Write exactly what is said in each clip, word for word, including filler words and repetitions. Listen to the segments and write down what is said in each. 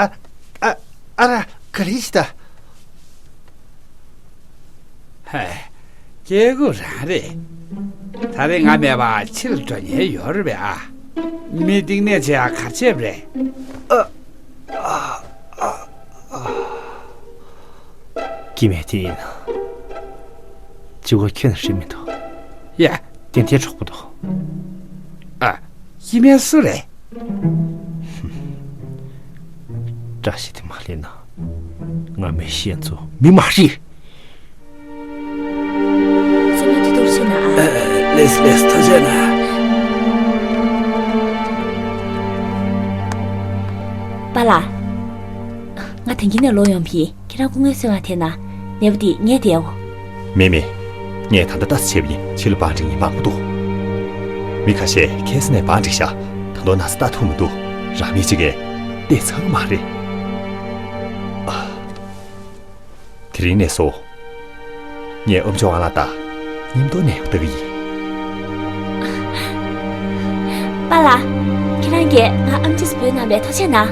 ཨ། ཨ། ཨ་ར། ག་རེ་ཞིག་ད། ཧེ། སྐྱེ་དགུ་རང་རེད། ད་རེས་ང་མེད་པ་ཕྱིར་འགྲོ་ཉེན་ཡོད་རེད་པས་ཨ། མི་སྡིག་ནད་ཆེ་ཡ་གར་བྱས་པ་རེད། ཨ། ཨ། ཨ། སྐྱེ་དམན་དེ་ཡིན་ན། བྱིས་པ་ཁྱོན་ནས་ཧྲིལ་མི་འདུག་ཡ། ཏན་ཏན་གྲོགས་པོ་འདུག་ཨ། སྐྱེ་དམན་སུ་རེད། བཀྲ་ཤིས་དེ་མ་ལེན་ན། ང་མི་ཤེས་ཚོ་མི་མ་ཤེས། སེམས་ལ་དུ་དོར་ཆེ་ན་ཨ། ལེས་ལེས་ཐ་ཆེ་ན། པཱ་ལགས། ང་དེང་གི་ནས་ལོག་ཡོང་བ་ཡིན། ཁྱེད་རང་སྐུ་ངལ་གསོ་བ་དེ་ན། ནད་པ་དེ་ངས་བསྡད་འོ། མེད་མེད། ངས་ད་ལྟ་ལྟ་ཙམ་བྱས་པ་ཡིན། ཕྱི་ལ་བང་སྒྲིག་མཁན་མང་པོ་འདུག་མི་ཁ་ཤས་ཁ་སང་ནས་བང་སྒྲིག་ཤག་ད་དུང་ན་ཚ་ལྟ་ཐུབ་མི་འདུག་རང་མི་གཅིག་གིས་བལྟས་ཚར་བ་མ་རེད། ཨ། དེ་རིང་ནས་བཟུང་། ངས་ཨམ་ཆི་ཝང་ལགས་དང་མཉམ་དུ་གནས་སྐབས་ལྟ་གི་ཡིན། པཱ་ལགས། ཁྱེད་རང་གིས་ང་ཨམ་ཆི་སུ་འབོད་གནང་བའི་ཐུགས་རྗེ་གནང་། ཨ།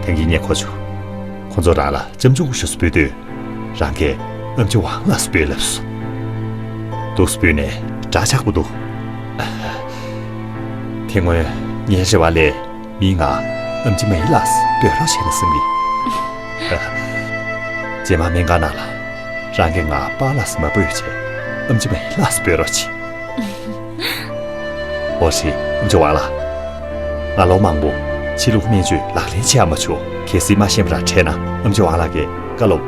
ཐེངས་འདིར་ངས་གོ་བྱུང་། ཁོང་ཚོ་རང་ལ་ལྕམ་ཆུང་སྐུ་ཞབས་སུ་འབོད་དུས། རང་གིས་ཨམ་ཆི་ཝང་ལགས་སུ་འབོད་ལབ་སོང་། འདུག་སེ་འབོད་ནས་འདྲ་ཆགས་པོ་འདུག་དེ་སྔོན་ངའི་རེ་བ་ལས། མིའི་ངག་ཨམ་ཆི་མེ་ལགས་སུ་འབོད་རོགས་བྱས་ན་བསམ་གི། རྗེས་མ་སྨན་ཁང་ནང་ལ་རང་གི་ངག་པཱ་ལགས་སུ་མ་འབོད་བྱས་ཨམ་ཆི་མེ་ལགས་སུ་འབོད་རོགས་གྱིས། འོ་ཞེ་ཨམ་ཆི་ཝང་ལགས། ང་ལོ་མང་པོ་ཕྱི་ལུགས་སྨན་བཅོས་ལག་ལེན་བྱེད་ཡ་མ་བྱུང་། གལ་སྲིད་མ་ཤེས་པ་རང་འཕྲད་ན་ཨམ་ཆི་ཝང་ལགས་ཀྱིས་བཀའ་སློབ་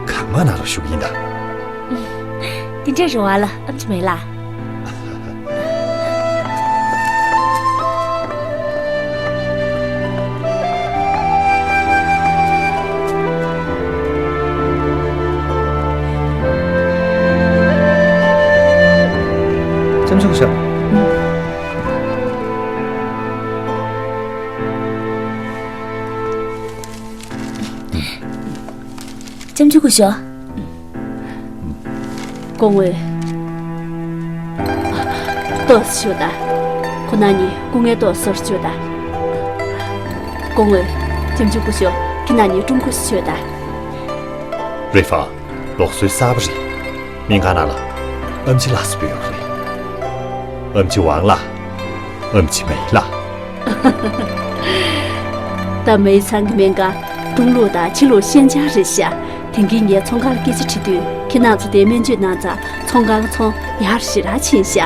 གང་མང་གནང་རོགས་ཞུ་གི་ཡིན་ད། དེ་འདྲའི་རེ་བ་ལ་ཨམ་ཆི་མེ་ལགས། ལྕམ་ཆུང་ཤོག་ལྕམ་ཆུང་སྐུ་ཞབས། སྐུ་ངོ། ཏོག་ཙམ་བཞུགས་དང་། ཁོ་རང་གཉིས་སྐུ་ངལ་ཏོག་ཙམ་གསོ་རོགས་བྱོས་དང་། སྐུ་ངོ། ལྕམ་ཆུང་སྐུ་ཞབས་ཁྱེད་རང་གཉིས་ཀྲུང་གོ་ཞིག་བྱོས་དང་། རེ་ཧྥ། ལུགས་སྲོལ་གསར་པ་རེད། སྨན་ཁང་ནང་ལ་ཨམ་ཆི་ལགས་སུ་འབོད་ཡོད་རེད། ཨམ་ཆི་ཝང་ལགས། ཨམ་ཆི་མེ་ལགས། ད་མེ་ཚང་གི་སྨན་ཁང་ཀྲུང་ལུགས་དང་ཕྱི་ལུགས་ཤན་སྦྱར་རེད་ཤག་དེང་གི་ངས་ཚོང་ཁང་ལ་སྐད་ཆ་དྲིས་དུས། ཁྱེད་རང་ཚོ་དེ་སྨན་བཅོས་གནང་ཙང་ཚོང་ཁང་གི་ཚོང་ཡར་ཞེ་དྲག་ཕྱིན་ཤག་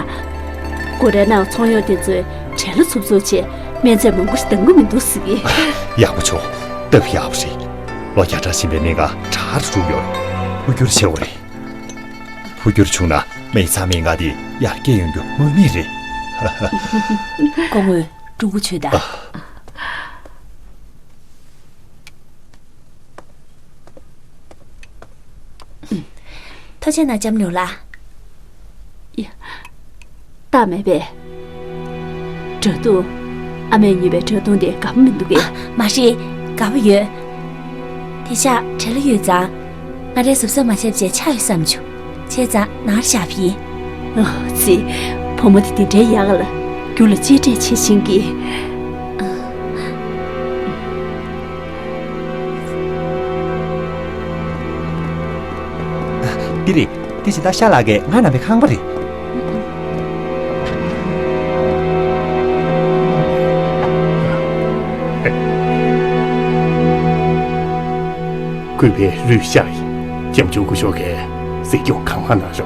སྒོ་རའི་ནང་ཚོང་གཡོག་དེ་ཚོས་བྲེལ་ལ་འཚུབ་འཚུབ་བྱས་སྨན་རྫས་མང་པོ་ཞིག་འདང་གི་མི་འདུག་ཟེར་གི། ཡག་པོ་བྱུང་། སྟབས་ཡག་པོ་རེད། ལོ་བརྒྱ་ཕྲག་ཕྱིན་པའི་སྨན་ཁང་དྲག་ཏུ་འགྲོ་གི་ཡོད་རེད། འཕོ་འགྱུར་ཆེ་བ་རེད། འཕོ་འགྱུར་བྱུང་ན་མེ་ཚང་སྨན་ཁང་དེ་ཡར་རྒྱས་ཡོང་རྒྱུ་དངོས་གནས་རེད། སྐུ་ངོ། ཀྲུང་གོ་ཆོས་དང་། ཐུགས་རྗེ་གནང་ལྕམ་ལུ་ལགས། ཡ། རྟགས་མེད་པས། འགྲོ་དུས། ཨ་མས་ཉོས་པའི་འགྲོ་དུས་དེ་དགའ་པོ་མི་འདུག་གས། ཨ། མ་རེད། དགའ་པོ་ཡོད། དེ་ཤག་བྲེལ་ལ་ཡོད་ཙང་། ང་རའི་གཟབ་གཟབ་མ་བྱས་པ་བྱས་ཆགས་ཡོད་བསམ་བྱུང་། བྱས་ཙང་ནང་བཞག་པ་ཡིན། ཨ་ཙི། བུ་མོ་དེ་དེ་འདྲའི་ཡག་ལ། རྒྱུ་ལ་གཅེས་སྤྲས་བྱེད་བཞིན་གི། འདི་རེད། འདི་སྦྱིན་བདག་ཤ་ལགས་ཀྱིས་ང་གནང་བའི་ཁང་པ་རེད། གུས་པའི་རུས་ཤག་ཡིན། ལྕམ་ཆུང་སྐུ་ཞབས་ཀྱིས་གཟིགས་སྐྱོང་གང་མང་གནང་རོགས།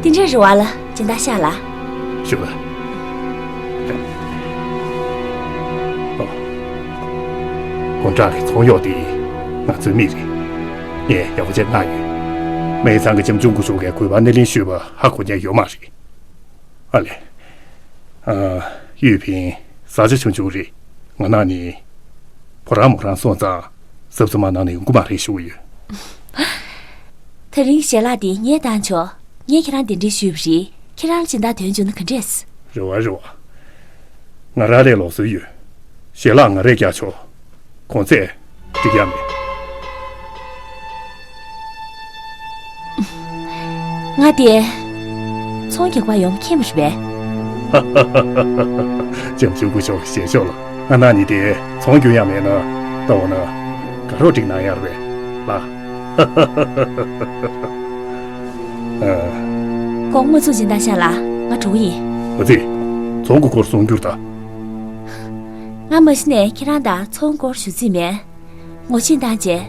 དེ་འདྲའི་རེ་བ་ལ་སྦྱིན་བདག་ཤག་ལགས། ཞུ་ལ། ཨོ། དགུང་གྲངས་ཀྱི་ཚོང་གཡོག་དེ་ང་ཚོའི་མི་རེད། ངས་ཡག་པོ་བྱས་གནང་ཡོད། སྨན་ཚང་གི་ལྕམ་ཆུང་སྐུ་ཞབས་ཀྱིས་གུས་པ་སྣེ་ལེན་ཞུས་པ་ཧ་གོ་མཁན་ཡོད་མ་རེད། ཨ་ལེ། ཨ། ཡུས་ཕིང་། བཟའ་བཅའ་ཆུང་ཆུང་རེད། ང་ནང་ནས་ཁོ་རང་མོ་རང་སོང་ཙང་གཟབ་གཟབ་མ་གནང་ན་ཡོང་གི་མ་རེད་ཞུ་གི་ཡོད། དེ་རིང་ཞལ་ལག་འདི་ངས་བཏང་ཆོག་ངས་ཁྱེད་རང་གདན་འདྲེན་ཞུས་པ་རེད། ཁྱེད་རང་ལ་སྦྱིན་བདག་དོན་བྱུང་ན་ག་འདྲས། རེ་བ་རེ་བ། ང་རང་ལ་ལུགས་སྲོལ་ཡོད། ཞལ་ལག་ང་རས་རྒྱག་ཆོག་གོང་ཚད་འགྲིག་ཡ་མེད། ང་དེ་ཚོང་རྒྱག་པར་ཡོང་མཁན་མ་རེད་པས། ལྕམ་ཆུང་སྐུ་ཞབས་ཞལ་ཤོག་ལ། ང་ནག་ཉིད་དེ་ཚོང་རྒྱུ་ཡང་མེད་ན་ལྟ་འོ་ན་དགའ་རོགས་འགྲིག་ན་ཡར་བས་ལ། ཨ། གོང་མ་ཚུགས་སྦྱིན་བདག་ཤ་ལགས། ང་འགྲོ་གི་ཡིན། ཨ་ཙི། ཚོང་གི་སྐོར་གསུང་རྒྱུར་ད། ང་མ་གཞི་ནས་ཁྱེད་རང་དང་ཚོང་སྐོར་ཞུ་རྩིས་མེད། ངོ་ཤེས་བཏང་རྗེས།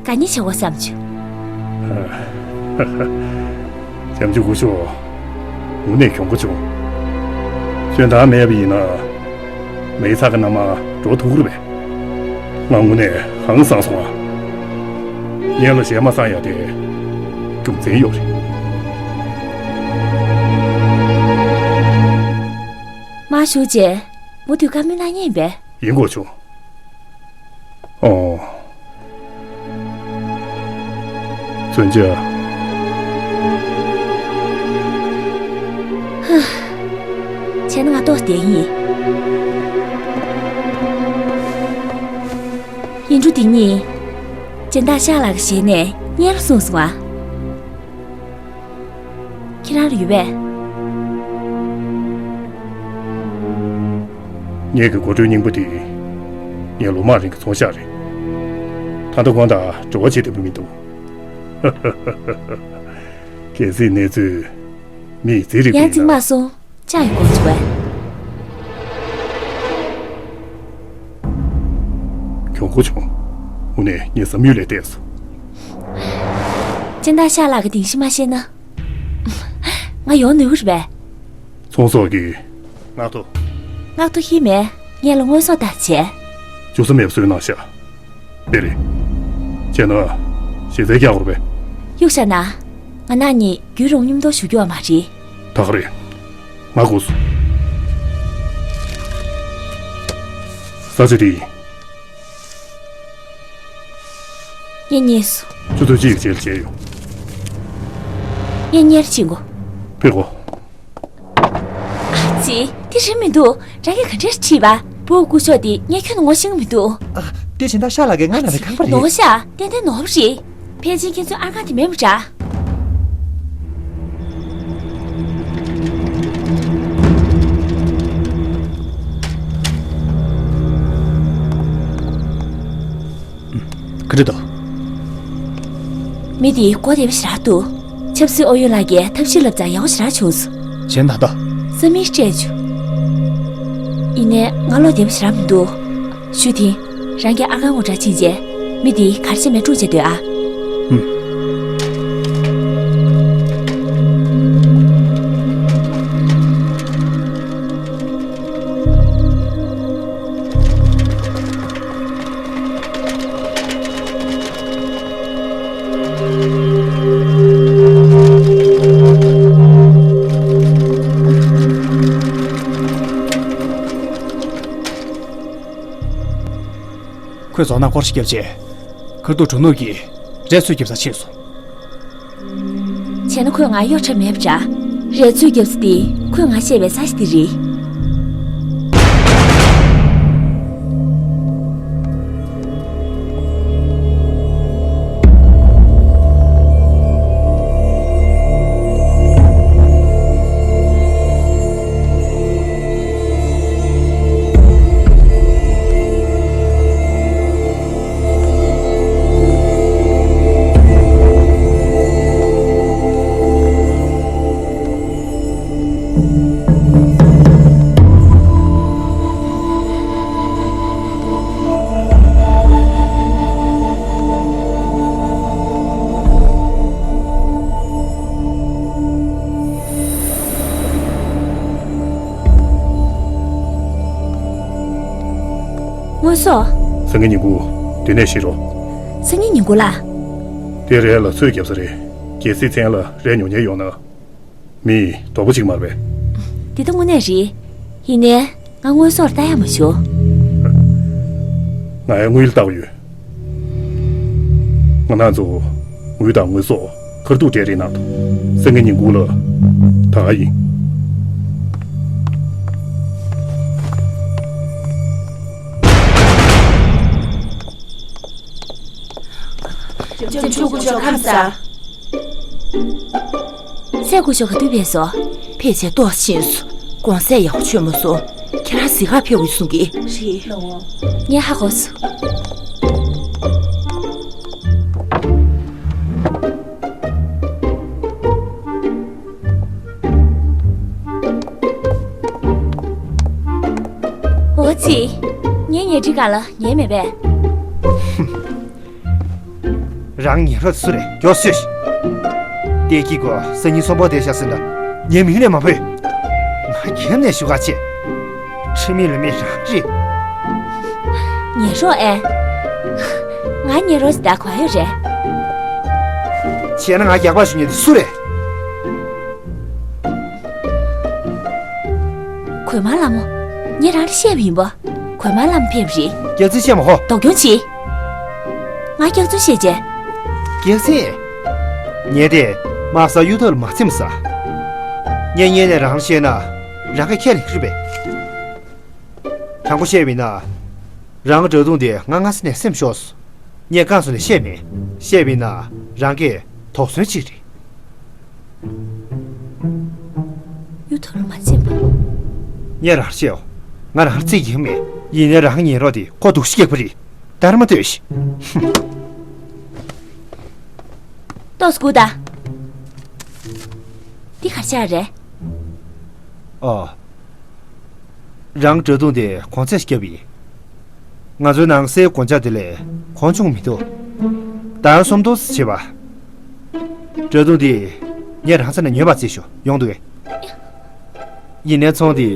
དགའ་ཉེ་བྱེད་དགོས་བསམ་བྱུང་། བྱམས་ཆུ་སྐུ་ཞབས། དངོས་གནས་གྱོང་པོ་བྱུང་། སོན་ཐང་མེད་པ་ཡིན་ན། མེ་ཚ་གི་མནའ་མ་འགྲོ་ཐུག་རུ་བས། ང་དངོས་གནས་ཧང་སང་སོང་ཨ། ཡན་ལ་ཞེ་མ་སང་ཡ་དེ། རྒྱུ་མཚན་ཡོད་རེད། མ་ཞུ་རྗེས། མུ་མཐུད་བཀའ་མོལ་གནང་ཉེན་པས། ཡིན་དགོས་བྱུང་། ཨོ། མཚོན་ཆ། ཧ། བྱས་ན་ང་ལྟོགས་བསྡད་ཡིན། ཡིན་འགྲོ་འདི་གཉིས། སྦྱིན་བདག་ཤག་ལགས་ཀྱི་ཞལ་ནས་སྙན་རུ་གསུངས་སོང་ཨ། ཁྱེད་རང་ལ་ཡོད་པས། ངེད་ཀྱི་གོ་སྒྲོན་རྙིང་པ་དེ། ངའི་ལོ་མང་རིང་གི་ཚོང་ཤག་རེད། ད་ལྟ་ཁོང་དང་འབྲེལ་བ་བྱེད་ཐུབ་ཀྱི་མི་འདུག་གལ་སྲིད་གནས་ཚུལ་མི་ཡིས་བརྩིས་རིགས་ཡང་པ་ཡིན་ན། རྩིས་མ་སོང་། ལྕགས་ཡི་སྒོར་བྱུགས་པས། གྱོང་པོ་བྱུང་། དངོས་གནས་ངའི་བསམ་ཡུལ་ལས་འདས་སོང་། སྦྱིན་བདག་ཤག་ལགས་ཀྱི་སྡིངས་གཞི་མ་ཤེས་ན། ང་ཡོང་ནུས་ཀྱི་རེད་པས། ཚོང་ཟོག་གི་མངགས་ཐོ། མངགས་ཐོ་ཡིན་མེད། ངེད་ལ་དངོས་ཟོག་ལྟ་བྱས། འཇུ་ས་མེད་པ་བཟོས་གནང་ཤག་དེ་རེད། བྱས་ན། ཞེ་ཚད་རྒྱག་དགོས་པས། གཡུག་བཞག་ན། ང་ནག་ཉིད་རྒྱུན་རུང་མཉམ་དུ་བཞུགས་རྒྱུ་བ་མ་རེད། ད་ག་རེད། ང་དགོས་སོ། ས་ཆ་དེ་ཡིན། ངས་རྙེད་སོང་། ཆུ་ཚོད་གཅིག་རྗེས་ལ་མཇལ་ཡོང་། ངས་གཉེར་བྱེད་དགོས། ཕེབས་གོ། ཨ་ཙི། དེ་རེད་མི་འདུག་རང་གིས་ག་འདྲས་བྲིས་པ། བུ་སྐུ་ཞབས་དེ་ངས་ཁྱོན་ནས་ངོ་ཤེས་ཀྱི་མི་འདུག་ཨ། དེ་སྦྱིན་བདག་ཤག་ལགས་ཀྱི་སྔ་ན་རེ་ཁང་པ་རེད། ནོར་ཤག་ཏན་ཏན་ནོར་བ་རེད། ཕལ་ཆེར་ཁྱེད་ཚོའི་ཨར་ཁང་དེ་མིན་པ་འདྲ། ག་འདྲ་འདུག་མི་དེའི་མགོ་བདེ་པོ་ཞེ་དྲག་འདུག་ཆབ་སྲིད་ཨུ་ཡོན་ལགས་ཀྱིས་ཐབས་ཤེས་ལབ་ཙང་ཡག་པོ་ཞེ་དྲག་བྱུང་སོང་། གཞན་ད་ལྟ། བསམ་མིན་སྤྲད་བྱུང་། ཡིན་ནའི་ང་བློ་བདེ་པོ་ཞེ་དྲག་མི་འདུག་ཞུ་ཐིང་། རང་གི་ཨར་ཁང་ངོ་སྤྲོད་ཕྱིན་རྗེས། མི་དེ་ག་རེ་བྱས་མེད་དཀྲུག་བྱེད་སྡོད་ཨ། ཧུམ། ཁོས་རྫོང་ནང་སྐོར་ཞིག་བརྒྱབ་རྗེས། ཁ་ཐུག་གྲོ་ནུབ་ཀྱི་རས་ཚོས་རྒྱབ་སར་ཕྱིན་སོང་། བྱས་ན་ཁོས་ང་གཡོ་འཁྲབ་མེད་པ་འདྲ། རས་ཚོས་རྒྱབ་ས་དེ་ཁོས་ང་བཤད་པའི་ས་གཞི་དེ་རེད། དངོས་ཟོག་སང་ཉིན་ཉིན་གུང་དེ་ནས་བཞེས་རོགས། སང་ཉིན་ཉིན་གུང་ལ། དེ་རས་ལ་ཚོས་བརྒྱབ་ས་རེད། གལ་སྲིད་མཚན་ལ་རས་ཉོ་མཁན་ཡོང་ན། མི་དོག་པོ་ཅིག་མ་རེད་པས། འདི་ད་དངོས་གནས་རེད། ཡིན་ནའི། ང་དངོས་ཟོག་ལ་ལྟ་ཡ་མ་བྱུང་། ང་ཡང་དངུལ་ལ་བལྟ་གི་ཡོད། ང་རང་ཚོ་དངུལ་དང་དངོས་ཟོག་ཁ་ཐུག་སྤྲད་རེས་གནང་དང་། སང་ཉིན་ཉིན་གུང་ལ་ད་ག་ཡིན། ལྕམ་ཆུང་སྐུ་ཞབས་ཁམས་བཟང་། སྲས་སྐུ་ཞབས་ག་དུས་ཕེབས་སོང་། ཕལ་ཆེར་ཏོག་ཙམ་ཕྱིན་སོང་། དགོང་ཟས་ཡག་པོ་མཆོད་མ་སོང་། ཁྱེད་ ཨ་ཟི་ཧར་ཕེབས་འོས་གསུང་གི། རེད། ངས་ཧ་གོ་སོང་། འོ་ཙི། ངའི་ཉལ་ཁྲིའི་སྒང་ལ་ཉལ་མེད་པས། རང་ཉལ་རོགས་སུ་རེད། མགྱོགས་ཤོད། ཏེ་ཀི་གོ་སང་ཉིན་གསོན་པོ་བསྡད་ཤག་ཟེར་འདྲ། ངའི་མིང་ནས་མ་བོས། ང་ཁྱེད་ནས་ཞུ་ག་ཆེ། ཁྲིམས་མེད་ལུགས་མེད་རང་རེད། ཉལ་རོགས་ཨེ། ང་ཉལ་རོགས་ཟེར་ད་གོ་ཡོད་རེད། བྱས་ན་ང་རྒྱག་པ་ཞུ་མཁན་དེ་སུ་རེད། གོས་དམར་ལྷ་མོ། ངས་རང་ལ་བཤད་པ་ཡིན་པ། གོས་དམར་ལྷ་མོ་ཕེབས་རེད། རྒྱལ་མཚན་བཤད་མ་ཧོ། དོགས་སྐྱོན་བྱེད། ང་སྐྱག་རྫུན་བཤད་བྱས། རྒྱལ་མཚན། ངས་དེ་དམག་ས་གཡུ་ཐོག་ལ་མ་ཚིམ་ས། ངས་སྔོན་ནས་རང་ལ་བཤད་ན་རང་གིས་ཁས་ལེན་གྱི་རེད་པས། དྲང་པོ་བཤད་པ་ཡིན་ན། རང་གྲ་རྡུང་དེ་ང་སྔ་ས་ནས་སེམས་ཤོར་སོང་། ངས་རྐང་སོ་ནས་བཤད་མེད། བཤད་པ་ཡིན་ན་རང་གིས་དོགས་ཟོན་བྱེད་རེད། གཡུ་ཐོག་ལ་མ་ཚིམ་པ། ངས་རང་ལ་བཤད་འོ། ང་རང་ལ་བརྩི་གི་མེད། ཡིན་ནའི་རང་གི་ཉལ་རོགས་དེ་ཁོ་སྡུག་ཤི་རྒྱག་པ་རེད། ད་ར་མ་ལྟོས་ཤིག་ཏོག་ཙམ་སྒུག་ད། འདི་ག་རེ་ཆགས་རེད། ཨོ། རང་གྲ་རྡུང་དེ་གོང་ཚད་བརྒྱབ་ཡིན། ང་ཚོའི་ནང་སའི་གོང་ཆ་དེ་ལས་གོང་ཆུང་མི་འདུག་ད་སུམ་སྟོང་ཙམ་བྱེད་པ། གྲ་རྡུང་དེ་ངས་རང་ཚ་ནས་ཉོས་པ་རྩིས་ཤོག་ཡོང་འདུག་གས། ཡིན་ནའི་ཚོང་དེ་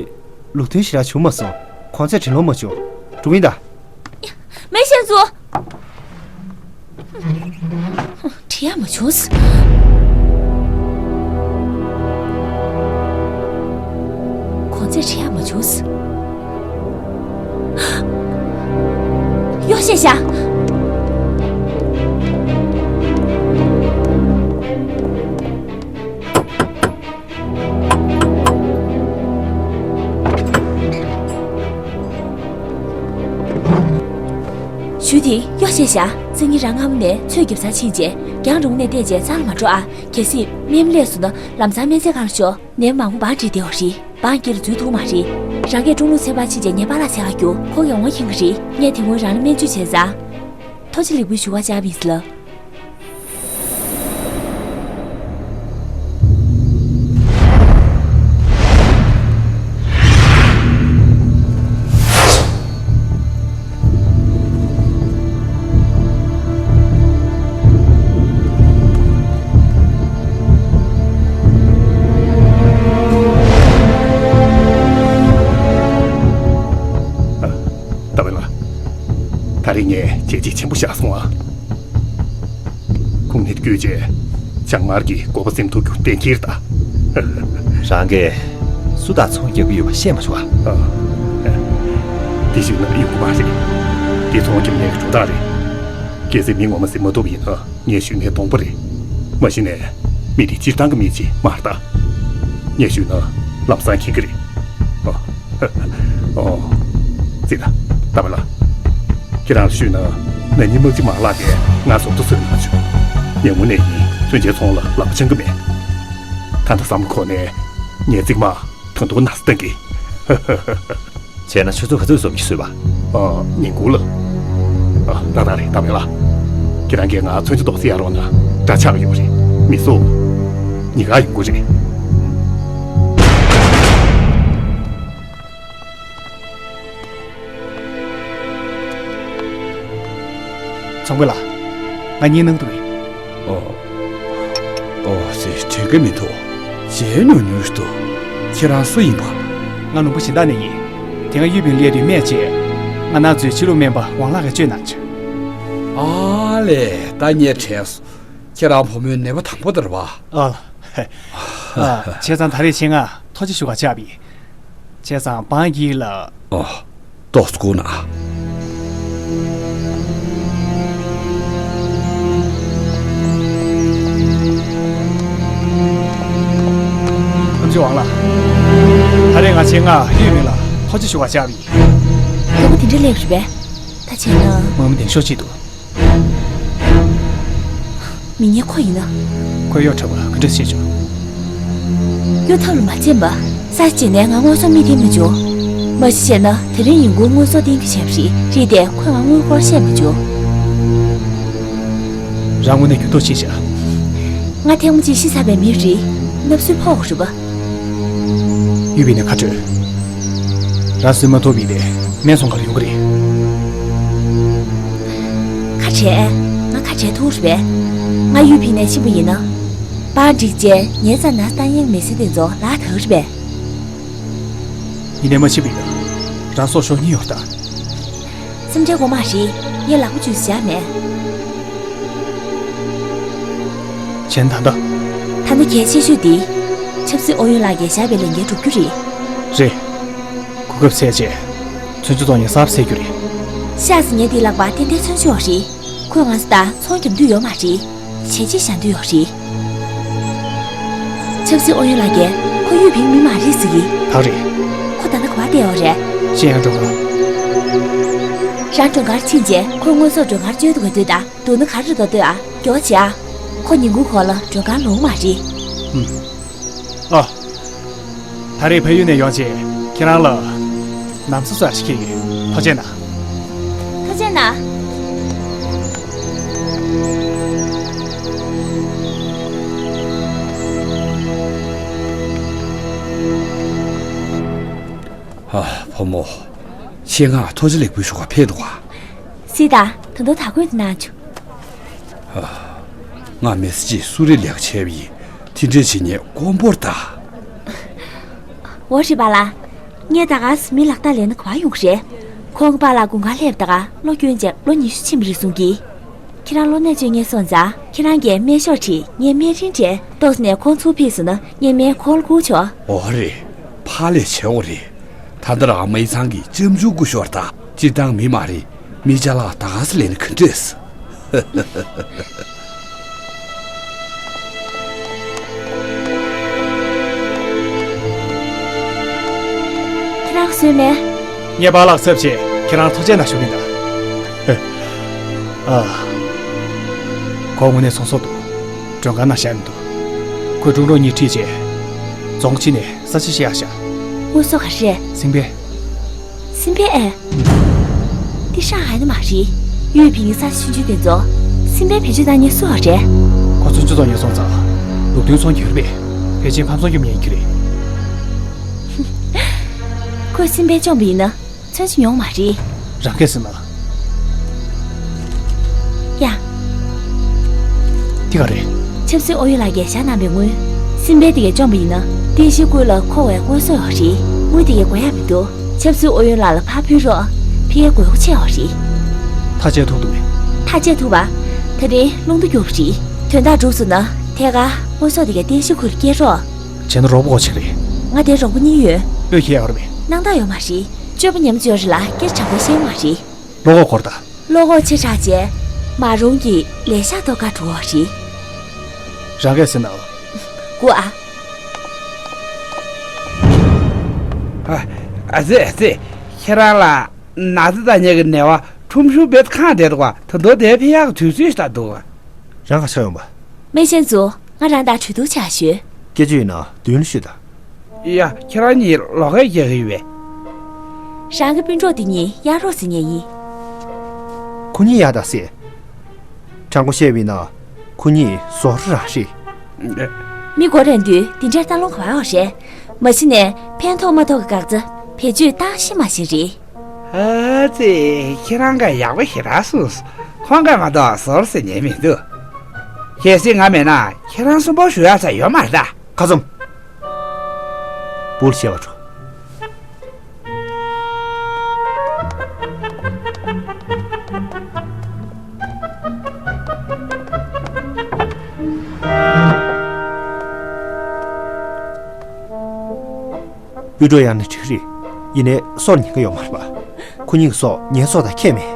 ལུགས་མཐུན་ཞེ་དྲག་བྱུང་མ་སོང་། གོང་ཚད་བྲིན་ལོང་མ་བྱུང་། འགྲོ་གི་ཡིན་ད། མེ་ཤེས་ཚུ། བྲི་ཡག་མ་བྱུང་། གོང་ཚད་བྲི་ཡག་མ་བྱུང་། གཡོག་བཤད་བཞག་ཞུ་དེ་གཡོག་བཤད་བཞག་སང་ཉིན་རང་སྔ་མོ་ནས་ཚོས་རྒྱབ་ཚར་ཕྱིན་རྗེས་རྒྱང་རིང་ནས་བལྟས་རྗེས་རྩ་ལ་མ་འགྲོ་ཨ། གལ་སྲིད་རྨས་མ་སླེབས་སོང་ན་ལམ་སང་སྨན་རྩིས་ཁང་ལ་ཤོག་ནད་མང་པོ་འབར་བསྡད་ཡོད་རེད། འབངས་དཀྱིལ་ལ་འཛུལ་ཐུབ་མ་རེད། རང་གིས་ཀྲུང་ལུགས་ཚན་པར་ཕྱིན་རྗེས་ངའི་པཱ་ལགས་འཚོལ་ག་རྒྱུགས། ཁོ་ཡོང་བ་མཁྱེན་གྱི་རེད། ངས་དེ་སྔོན་རང་ལ་སྨན་བཅོས་བྱས་ཙང་། ཐུགས་རྗེ་ལེགས་འབུལ་ཞུ་བར་བཅར་བ་ཡིན་ཟེར་ལབ། ཨ། ད་བེ་ལ། ད་རེས་ངས་བྱས་རྗེས་ཆེན་པོ་བཞག་སོང་ཨ། ཁུངས་སྣེ་བརྒྱུད་རྗེས། བྱང་དམར་གྱི་འགོ་པ་ཟིན་ཐུབ་རྒྱུ་གཏན་འཁེལ་ད། རང་གིས་སུ་དང་ཚོང་རྒྱག་གི་ཡོད་པ་བཤད་མ་བྱུང་ཨ། ཨ། དེ་ཞིག་ན་ཡོང་གི་མ་རེད། དེ་ཚོང་རྒྱག་མཁན་གྱི་གྲུ་ཐག་རེད། གལ་སྲིད་མི་ངོ་མ་ཟིན་མ་ཐུབ་པ་ཡིན་ན། ངས་ཞུས་ནའི་སྡོང་པོ་རེད། མ་གཞི་ནས་མི་དེ་སྤྱིར་བཏང་གི་མི་ཅིག་མ་རེད་ད། ངས་ཞུས་ན་ལམ་སང་མཁྱེན་གྱི་རེད། ཨ། ཨོ། ཙི་ད། ད་བ་ལ། ཁྱེད་རང་ལ་ཞུས་ན། ན་ནིང་དམག་སྤྱི་མ་ལགས་ཀྱིས་ང་བཟོ་ལྟ་བཟོས་མ་བྱུང་། ཉེ་མོ་ནས་ཡིན་མཚོན་ཆའི་ཚོང་ལ་ལག་པ་འཆང་གི་མེད། ད་ལྟ་བསམ་བློ་འཁོར་ནས་ངས་ཙིག་མ་ད་དུང་ན་ས་བཏང་གི། བྱས་ན་ཆུ་ཚོད་ག་ཚོད་འཛོམས་ཀྱི་བཟོས་པ། ཨ། ཉིན་གུང་ལ། ཨ། ཏག་ཏག་རེད། ད་བེ་ལ། ཁྱེད་རང་གིས་ང་མཚོན་ཆ་རྡོག་རྩ་གཡར་རོགས་གནང་། འདྲ་ཆགས་ཡོད་རེད། མི་བཟོ། ཉིན་གང་ཡོང་གི་རེད། ཚོང་དཔོན་ལགས། ང་གཉིད་སྣང་འདུག་གས། ཨོ། ཨོ་ཙི། དྲན་གྱི་མི་འདུག་བྱས་ཉུང་ཉུང་ཞིག་འདུག་ཁྱེད་རང་སུ་ཡིན་པ། ང་ལུང་པ་གཞན་དག་ནས་ཡིན། དེ་སྔ་གཡུ་བིང་སླེབས་དུས་སྨན་བཅོས། ང་ནག་མཛོད་ཕྱི་ལུགས་སྨན་པ་ཝང་ལགས་ཀྱིས་བཅོས་གནང་བྱུང་། ཨ་ལས། ད་ངས་དྲན་སོང་། ཁྱེད་རང་བུ་མོའི་ནད་པ་དང་པོ་དེ་རེད་པ། ཨ། ཨ། བྱས་ཙང་ད་རེས་ཆེད་མངགས་ཐུགས་རྗེ་ཞུ་ག་བཅར་བ་ཡིན། བྱས་ཙང་འབངས་ཀྱིས་ལ། ཨོ། ཏོག་ཙམ་སྒུག་གནང་། ཨམ་ཆི་ཝང་ལགས། ད་རེས་ང་ཆེད་མངགས་གཡུ་བིང་ལ་ཐུགས་རྗེ་ཞུ་ག་བཅར་བ་ཡིན། སྐྱོ་པོ་དེ་འདྲ་སླེབས་རེད་པས། ད་བྱས་ན། ངོ་མ་བདེ་ཤོས་ཅིག་འདུག་མི་ངན་ཁོ་ཡིན་ན། ཁོས་གཡོ་ཁྲབ་པ་ག་འདྲ་བྱེད་བྱུང་། གཡོ་ཐབས་ལ་མ་བརྩོན་པ། ས་བྱས་ནས་ང་མངོན་སུམ་མིག་མཐོང་མ་བྱུང་། མ་གཞི་བྱས་ན་དེ་རིང་ཡིན་ཁུལ་དངོས་ཟོག་བསྟེན་རྒྱུ་བྱས་པ་རེད། རེད་དེ་ཁོས་ང་དངུལ་སྒོར་བཤད་མ་བྱུང་། རང་དངོས་གནས་འགྱུར་ལྡོག་ཆེ་ཤག་ང་ཐེངས་མ་གཅིག་ཤི་ཚར་བའི་མི་རེད། སྣབས་སུལ་ཕོག་རེད་པ། གཡུ་བི་ནས་ཁ་བྲོས། རང་སུན་མ་ཐོབ་པའི་དེ་སྨན་ཚོང་ཁར་ཡོང་གི་རེད། ཁ་བྲལ། ང་ཁ་བྲལ་ཐུབ་རེད་པས། ང་གཡུ་བི་ནས་ཕྱིན་པ་ཡིན་ན། པར་འགྲིག་རྗེས་ངའི་རྩ་ན་ལྟ་ཡང་མི་སྲིད་དེ་ཚོ་ལག་ཐག་རེད་པས། ཡིན་ནའི་མ་ཕྱིན་པ་ཡིན་ན་རང་སྲོག་ཤོར་ཉེན་ཡོད་ད། སེམས་ཁྲལ་དགོས་མ་རེད། ངས་ལག་པ་འཇུས་བཞག་མེད། བྱས་ན་ད་ལྟ། ད་ལྟ་གལ་ཆེ་ཤོས་འདི། ཆབ་སྲིད་ཨུ་ཡོན་ལགས་ཀྱིས་བཞག་པའི་ལས་འགན་སྒྲུབ་རྒྱུ་རེད། རེད། གོ་སྐབས་ཟད་རྗེས། ཚོན་ཆུ་བཙོང་ནས་གསར་པ་བཟོ་རྒྱུ་རེད། ཤ་ཟ་མཁན་དེའི་ལག་པ་ཏན་ཏན་ཚོན་ཆུ་ཡོད་རེད། ཁོས་ང་ཚོ་དང་ཚོང་རྒྱག་འདོད་ཡོད་མ་རེད། བྱས་རྗེས་བཞག་འདོད་ཡོད་རེད། ཆབ་སྲིད་ཨུ་ཡོན་ལགས་ཀྱིས་ཁོ་གཡུ་བིའི་མི་མ་རེད་ཟེར་གི། ད་རེད། ཁོ་ད་ལྟ་ག་པར་བསྡད་ཡོད་རེད། ཤེས་ཡང་འགྲོ་ག་རང་མགྲོན་ཁང་ཕྱིན་རྗེས་ཁོས་དངོས་ཟོག་མགྲོན་ཁང་བཅོལ་འདུག་ག་ལྟོས་དང་། འདུག་ན་ག་རེ་འདུག་ལྟོས་ཨ། མགྱོགས་བྱེད་ཨ། ཁོ་ཉིན་གུང་གོང་ལ་མགྲོན་ཁང་ལོག་མ་རེད། ཨུམ། ཨ། ད་རེས་ཕ་ཡུལ་ནས་ཡོང་རྗེས་ཁྱེད་རང་ལ་ན་བཟའ་བཟོ་ཡག་ཞིག་ཁྱེར་ཡོད། ཐུགས་རྗེ་གནང་། ཐུགས་རྗེ་གནང་། ཨ། བུ་མོ། ཁྱེད་ང་ཐོ་ཅི་ལེགས་པོའི་ཞོགས་པ་ཕེབས་འདུག་ག་སྲིད་ད། ད་དུང་དར་གོས་དེ་གནང་བྱུང་། ང་མི་ཚེ་གཅིག་གསོ་རིག་ལས་ཀ་བྱས་པ་ཡིན། དེ་འདྲ་བྱེད་ཉན་དཀོན་པོ་རེད་ད། འོ་རེད་པཱ་ལགས། ངས་ད་ག་སེ་མི་ལག་རྟགས་ལེན་ན་ག་པར་ཡོང་གི་རེད། ཁོང་གི་པཱ་ལགས་དགུན་ཁར་སླེབས་ད་ག་གློ་སྐྱོན་བྱས་ལོ་ཉི་ཤུ་ཕྱིན་པ་རེད་གསུང་གི། ཁྱེད་རང་གློ་ནད་བཅོས་མཁན་སོང་ཙང་ཁྱེད་རང་གིས་སྨན་ཤོག་ཁྲིད། ངས་སྨན་རིན་སྤྲད། ཏོག་ཙམ་ནས་ཁོང་ཚུར་ཕེབས་སོང་ན་ངས་སྨན་ཁོ་ལ་བསྐུར་ཆོག་འོ་རེད། ཕར་ལས་བྱེད་འོ་རེད། ད་ལྟ་རང་མའི་ཚང་གི་ལྕམ་ཆུང་སྐུ་ཞོར་ད། སྤྱིར་བཏང་མི་མ་རེད། མི་ཅ་ལག་ད་ག་སེ་ལེན་ག་འདྲས། ཁྱེད་རང་གསོལ་མེ། ངས་པཱ་ལགས་ཚབ་བྱས་ཁྱེད་རང་ཐུགས་རྗེ་གནང་ཞུ་གི་ཡིན་ད། ཨ། ཁོ་དངོས་གནས་ཚོང་ཟོག་འདུག་མགྲོན་ཁང་ནང་བཞག་མི་འདུག་ཁོས་ཀྲུང་རོགས་གཉིས་ཁྲིད་བྱས། རྫོང་ཕྱི་ནས་ས་ཆ་ཤེས་ཡག་ཤག་དངོས་ཟོག་ག་རེ་རེད། སྲིང་བལ། སྲིང་བལ་ཨེ། འདི་ཧྲང་ཧའེ་ནས་མ་རེད། གཡུས་ཕིང་གི་ས་ཆ་ཆུང་ཆུང་དེ་ཚོ། སྲིང་བལ་བེད་སྤྱོད་བཏང་མཁན་སུ་ཡོད་རེད། ཁོ་ཚོན་ཆུ་བཙོང་ཉན་སོང་ཙང་། ལུགས་མཐུན་ཚོང་རྒྱག་རེད་པས། ཕལ་ཆེར་ཕམ་ཚོང་རྒྱབ་མཁན་ཡིན་གྱི་རེད། ཁོས་སྲིང་བལ་བཅོམ་པ་ཡིན་ན། ཚོན་ཆུ་ཉོ་མ་རེད། རང་སྐད་ཟེར་ན། ཡ། དེ་ག་རེད། ཆབ་སྲིད་ཨུ་ཡོན་ལགས་ཀྱིས་བཞག་གནང་བའི་དངུལ། སྲིན་བལ་དེ་གས་བཅོམ་པ་ཡིན་ན། རྟེན་གཞིའི་སྐོར་ལ་མཁོ་བའི་དངོས་ཟོག་ཡོད་རེད། དངུལ་དེ་གས་དགོས་ཡ་མི་འདུག་ཆབ་སྲིད་ཨུ་ཡོན་ལགས་ལ་ཕར་ཕུལ་རོགས། ཕ་གིར་དགོས་མཁོ་ཆེ་བ་རེད། ཐག་བཅད་ཐུབ་འདུག་གས། ཐག་བཅད་ཐུབ་པ། ད་རེས་རླུང་རྟ་རྒྱུག་པ་རེད། དོན་དག་འགྲུབ་སོང་ན། ཐད་ཀར་དངོས་ཟོག་དེ་གས་རྟེན་གཞིའི་ཁུལ་ལ་སྐྱེལ་རོགས། བྱས་ན་རོགས་པ་དགོས་ཆེ་གི་རེད། ང་དེར་རོགས་པ་གཉིས་ཡོད། ཨོ་ཁེ་ཡག་རེད་པས། སྣང་དག་ཡོད་མ་རེད། སྤྱོད་པ་ཉམས་ཚོད་རེད་ལ་སྐད་ཆ་དྲང་པོ་བཤད་མ་རེད། བློ་ཁོག་སྐོར་དང་། བློ་ཁོག་ཆེ་དྲགས་བྱས། མ་རུང་གི་ལས་ཤག་ཐོག་ཁ་འགྲོ་བ་རེད། རང་སྐད་ཟེར་ན། དགུ་ཨ། ཨ་ཙི་ཨ་ཙི། ཁྱེད་རང་ལ་ན་ཚ་དང་ཉེ་གི་ནད་པ་ཁྲོམ་གཞུང་བེད་ཁང་བསྡད་འདུག་ག་ད་དུང་དེར་ཕེབས་ཡག་གི་དུས་ཚོད་ཞིག་ད་འདུག་ག་རང་ག་ཆགས་ཡོང་པ། སྨན་ཤན་ཚོ། ང་རང་དང་གྲོས་བསྡུར་བྱ་ཞོད། སྐད་ཆ་ཡོད་ན་མདུན་ལ་ཤོད་དང་། ཡ། ཁྱེད་རང་གཉིས་ལོགས་ཀ་རྒྱག་གི་ཡོད་པས། རང་གི་སྤུན་གྲོགས་འདི་གཉིས་གཡར་རོགས་ཟེར་མཁན་ཡིན། ཁོ་གཉིས་གཡར་དང་ཟེར། དྲང་པོ་བཤད་པ་ཡིན་ན་ཁོ་གཉིས་བཟོ་འདྲ་རང་རེད། མི་མགོ་རན་དུས་འདི་འདྲའི་ལྟ་ལོང་ག་པར་ཡོད་རེད། མ་གཞི་ནས་ཕན་ཐོགས་མ་ཐོགས་ཀྱི་འགག་རྩ་བེད་སྤྱོད་བཏང་ཤེས་མ་ཤེས་རེད། ཨ་ཙི། ཁྱེད་རང་ག་ཡག་པོ་ཞེ་དྲག་གསུངས། ཁོང་ག་མ་གཏོགས་བཟོ་འདྲ་ཟེར་མཁན་མི་འདུག་གལ་སྲིད་ང་མེད་ན་ཁྱེད་རང་གསོན་པོ་བཞུགས་ཡག་ས་ཡོད་མ་རེད་ད། ཁ་སོམ། སྦུག་ལ་བཤད་པར་འགྲོ། སྤུན་གྲོགས་གཡར་ན་འགྲིག་རེད། ཡིན་ནའི་སྲོག་ལ་ཉེན་ཁ་ཡོད་མ་རེད་པ། ཁོ་གཉིས་ཀྱི་སྲོག་ངའི་སྲོག་དང་ཁྱད་མེད།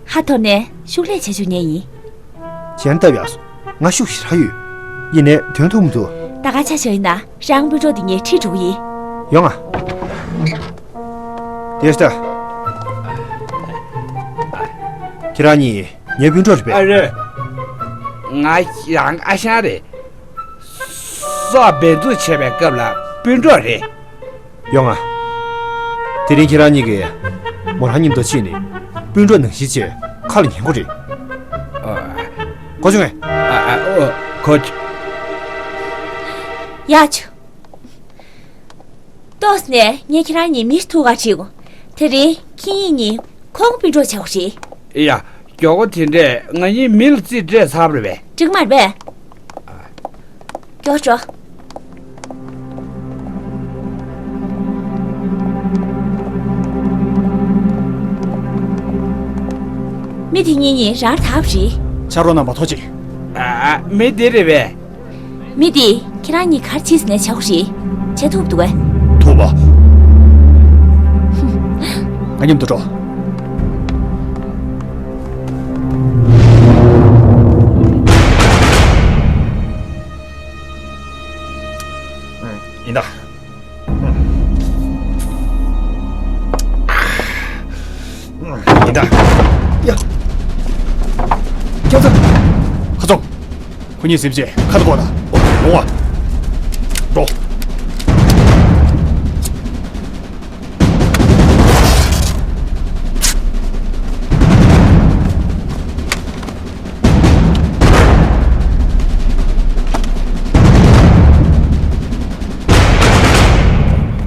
ཧ་ཐོར་ནས་ཤུགས་ལས་བྱེད་བཅུག་མཁན་ཡིན། བྱས་ན་སྟབས་ཡག་སོང་། ང་ཤུགས་ཞེ་དྲག་ཡོད། ཡིན་ནའི་དོན་ཐུག་མི་འདུག་ད་ག་ཆ་བཞག་ཡིན་ན་རང་སྤུན་གྲོགས་འདི་གཉིས་ཁྲིད་འགྲོ་གི་ཡིན། ཡོང་ང་། དེ་ལྟ། ཁྱེད་རང་གཉིས་ངའི་སྤུན་གྲོགས་རེད་པས། ཨ་རེད། ང་རང་ཨ་ཞང་རེད། སྲོག་འབེན་འཛུགས་བྱས་པའི་སྐབས་ལ་སྤུན་གྲོགས་རེད། ཡོང་ང་། དེ་རིང་ཁྱེད་རང་གཉིས་ཀྱིས་མོ་རང་མཉམ་དུ་ཕྱིན་ནས་སྤུན་གྲོགས་ནང་བཞིན་བྱས་ཁ་ལ་ཉན་དགོས་རེད། ཨ། གོ་བྱུང་ངས། ཨ་ཨ་ཨོ་གོ་བྱུང་། ཡ་ཆུ། ཏོག་ཙམ་ནས་ངས་ཁྱེད་རང་གཉིས་མི་ཐུག་ག་ཁྲིད་གོ། དེ་རིང་ཁྱེད་གཉིས་ཁོང་སྤུན་གྲོགས་བྱ་དགོས་རེད། ཡ། མགྱོགས་པོ་དེ་འདྲས་ང་གཉིས་མི་ལ་རྩིས་སྤྲད་ཚར་བ་རེད་པས། འགྲིག་མ་རེད་པས། མགྱོགས་འགྲོ། མི་དེ་གཉིས་གཉིས་རང་དག་པ་རེད། ཕྱག་རོགས་གནང་མ་ཐོག་ཅིག་ཨ། མི་དེ་རེད་པས། མི་དེས་ཁྱེད་རང་གཉིས་ག་རེ་བྱེད་ཟེར་ནས་བྱ་དགོས་རེད། བྱེད་ཐུབ་འདུག་གས། ཐུབ་པ། ང་མཉམ་དུ་འགྲོ། ཡིན་ད། ཡིན་ད། ཡ། ཁྱོད་ཚོ། ཁ་ཚོང་། ཁོ་གཉིས་སེམས་ཅན་ཁ་ཐུག་གོ་ན། ཨོ། ལོང་བ། འགྲོ།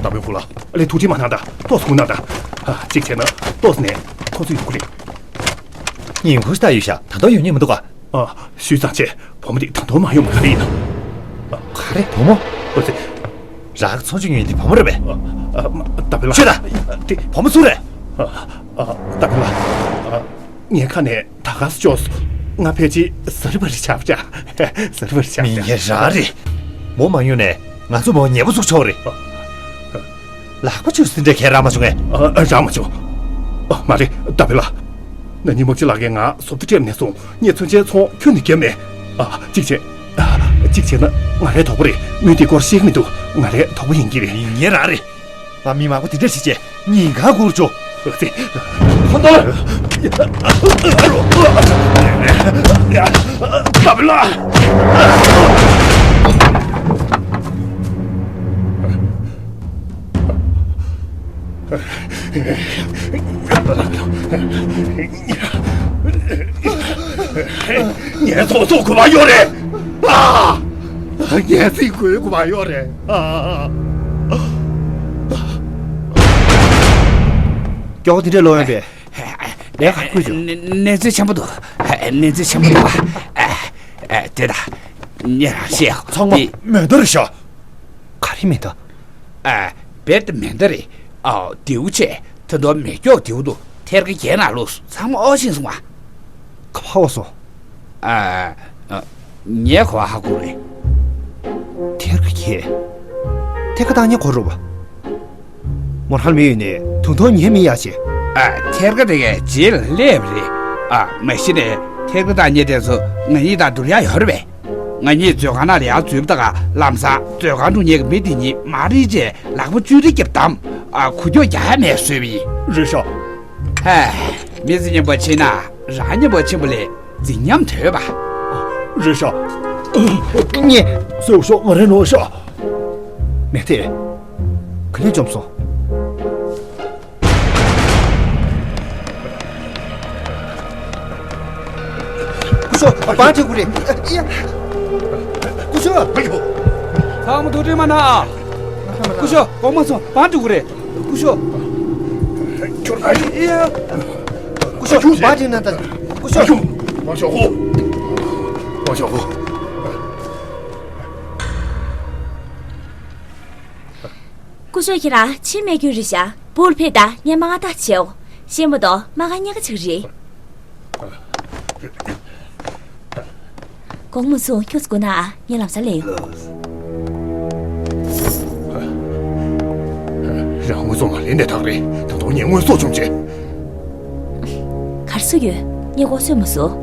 ད་བོད་ཕུག་ལ། ལས་ཐུགས་ཁྲིད་མ་གནང་ད། ཏོག་ཙམ་སྒུག་གནང་ད། ཨ། གཅིག་བྱས་ན་ཏོག་ཙམ་ནས་ཁོ་ཚོ་ཡོང་གི་རེད། ཉིན་གུང་ཞིག་ད་ཡོད་ཤག་ད་དུང་ཡོང་མཁན་མི་འདུག་ག་ཨ། ཞུས་ཙང་བྱས། བུ་མོ་འདི་ད་དུང་མ་ཡོང་བ་ག་རེ་ཡིན་ནམ། ཨ། ག་རེ་བུ་མོ། ཨོ་ཙི། རང་གི་ཚོང་ཆུང་ཉོས་འདི་བུ་མོ་རེད་པས། ཨ། ཨ། མ། ད་བོད་ལ། ཤོད་ད། དེ་བུ་མོ་སུ་རེད། ཨ། ཨ། ད་བོད་ལ། ཨ། ངའི་ཁ་ནས་ད་ག་སེ་ཅོག་ང་ཕལ་ཆེར་ཟ་རི་བ་རི་ཆགས་པ་ཆགས། ཟ་རི་བ་རི་ཆགས་པ་མི་ཆགས། ངན་རང་རེད། མོ་མ་ཡོང་ནས་ང་ཚོ་མོ་ཉེ་པོ་ཚུགས་ཆོག་རེད། ཨ། ཨ། ལག་པ་ཆུ་སྲིན་འདྲ་ཁས་རག་མ་བྱུང་ངས། ཨ། ཨ། རག་མ་བྱུང་། ཨ། མ་རེད། ད་བོད་ལ། ན་ནིང་དམག་སྤྱི་ལགས་ཀྱིས་ང་བཟོ་ལྟ་སྤྲད་ནས་བཟུང་ངས་མཚོན་ཆའི་ཚོང་ཁྱོན་ནས་བརྒྱབ་མེད། ཨ། གཅིག་བྱས། ཨ། གཅིག་བྱས་ན་ང་རའི་དོག་པོ་རེད། མོས་དེ་སྐོར་ཤེས་ཀྱི་མི་འདུག་ང་རའི་དོག་པོ་ཡིན་གྱི་རེད། མི་ངན་རང་རེད། ང་མི་མང་པོ་དེ་འདྲ་ཞིག་བྱས་ཉིན་གང་སྒུག་བཅུག་ཨ་ཙི། ཁོ་ཚོ། ད་བོད་ལ། ངའི་ཚོགས་གཙོ་དགོས་པ་ཡོད་རེད། ཨ། ངའི་སྲིད་དགོས་དགོས་པ་ཡོད་རེད། ཨ། མགྱོགས་པོ་དེ་འདྲའི་ལོག་ཡོང་པས། ལས་ཀ་བསྐུལ་བྱུང་། གནས་ཚུལ་ཆེན་པོ་འདུག་གནས་ཚུལ་ཆེན་པོ་འདུག་ཨ། དེ་ད། ངས་རང་ཤེས། ཚང་མ་མེ་མདའ་རེད་ཤག་ག་རེ་མེ་མདའ། ཨ། བེད་མེ་མདའ་རེད། ཨ། མདེའུ་བྱས། ད་དུང་མེ་སྒྱོགས་མདེའུ་འདུག་ཐེར་ཀ་བརྒྱད་ནང་ལོགས་སུ་ཚང་མ་ཨོ་ཤེས་སོང་བ། ག་པར་བ་སོང་། ཨ། ཨ། ངས་ག་པར་ཧ་གོ་རེད། ཐེར་ཀ་བརྒྱད། ཐེར་ཀ་བཏང་ཉེན་ཁོ་རུ་བ། མོ་ཧྲལ་མི་ཡོད་ནས་དུང་ཐོང་ཉེ་མི་ཡག་ཆེ། ཨ། ཐེར་ཀ་དེ་གའི་རྗེས་ལ་སླེབས་རེད། ཨ། མ་གཞི་ནས་ཐེར་ཀ་བཏང་ཉེན་དེ་ཚོ་ང་གཉིས་དང་བསྡུར་ཡག་ཡོད་རེད་པས། ང་གཉིས་མཛོད་ཁང་ནང་ལ་ཡར་འཛུལ་བ་ད་ག་ལམ་སང་མཛོད་ཁང་འགྲོ་ཉེན་གྱི་མི་དེ་གཉིས་མ་རེད་ཅེས་ལག་པ་གཅུས་རེས་རྒྱབ་བསྡམས། ཨ། འགུལ་སྐྱོད་རྒྱག་ཡ་མེད་བཟོས་པ་ཡིན། རེད་ཤག་ཧེ། མི་ཚེ་སྙན་པོ་ཕྱིན་ན་རང་སྙན་པོ་ཕྱིན་པ་ལས་འཛིན་ཉམས་དོད་པ། རེད་ཤག་ངས། སེའུ་ཤོག་ང་རེ་ནོར་ཤག་མེ་ཏེ། ག་ནས་འཇོམས་སོང་། སྐུ་ཞབས། བང་སྒྲིག་དགོས་རེད། ཡ། སྐུ་ཞབས། ཚང་མ་ཐུགས་ཁྲལ་མ་གནང་ཨ། སྐུ་ཞབས། དགོངས་པ་མ་ཚོམ། བང་སྒྲིག་དགོས་རེད། སྐུ་ཞབས། ཁྱོད། ཡ། སྐུ་ཞབས། བང་སྒྲིག་གནང་དང་། སྐུ་ཞབས། བང་ཞོག་ཧོ། བང་ཞོག་ཧོ། སྐུ་ཞབས་ཁྱེད་རང་ཕྱིར་མེད་རྒྱུ་རེད་ཤག་སྦུག་ལ་ཕེབས་དང་། ངས་མ་ག་ཏག་བྱེད་འོ། ཤེས་མ་གཏོགས་མ་ག་ཉེན་ཁ་ཆེ་གི་རེད། དགོངས་མ་ཚོམ། ཁྱོད་ཚོ་སྒུག་གནང་ཨ། ངས་ལམ་སང་སླེབས་ཡོང་། རང་དངོས་ཟོག་མ་ལེན་ནས་ཐག་རེད། ད་དུང་ངས་དངོས་ཟོག་བཅོམ་བྱས། ག་རེ་བཟོས་ཡོད། ངས་མགོ་ཚོས་མ་སོང་།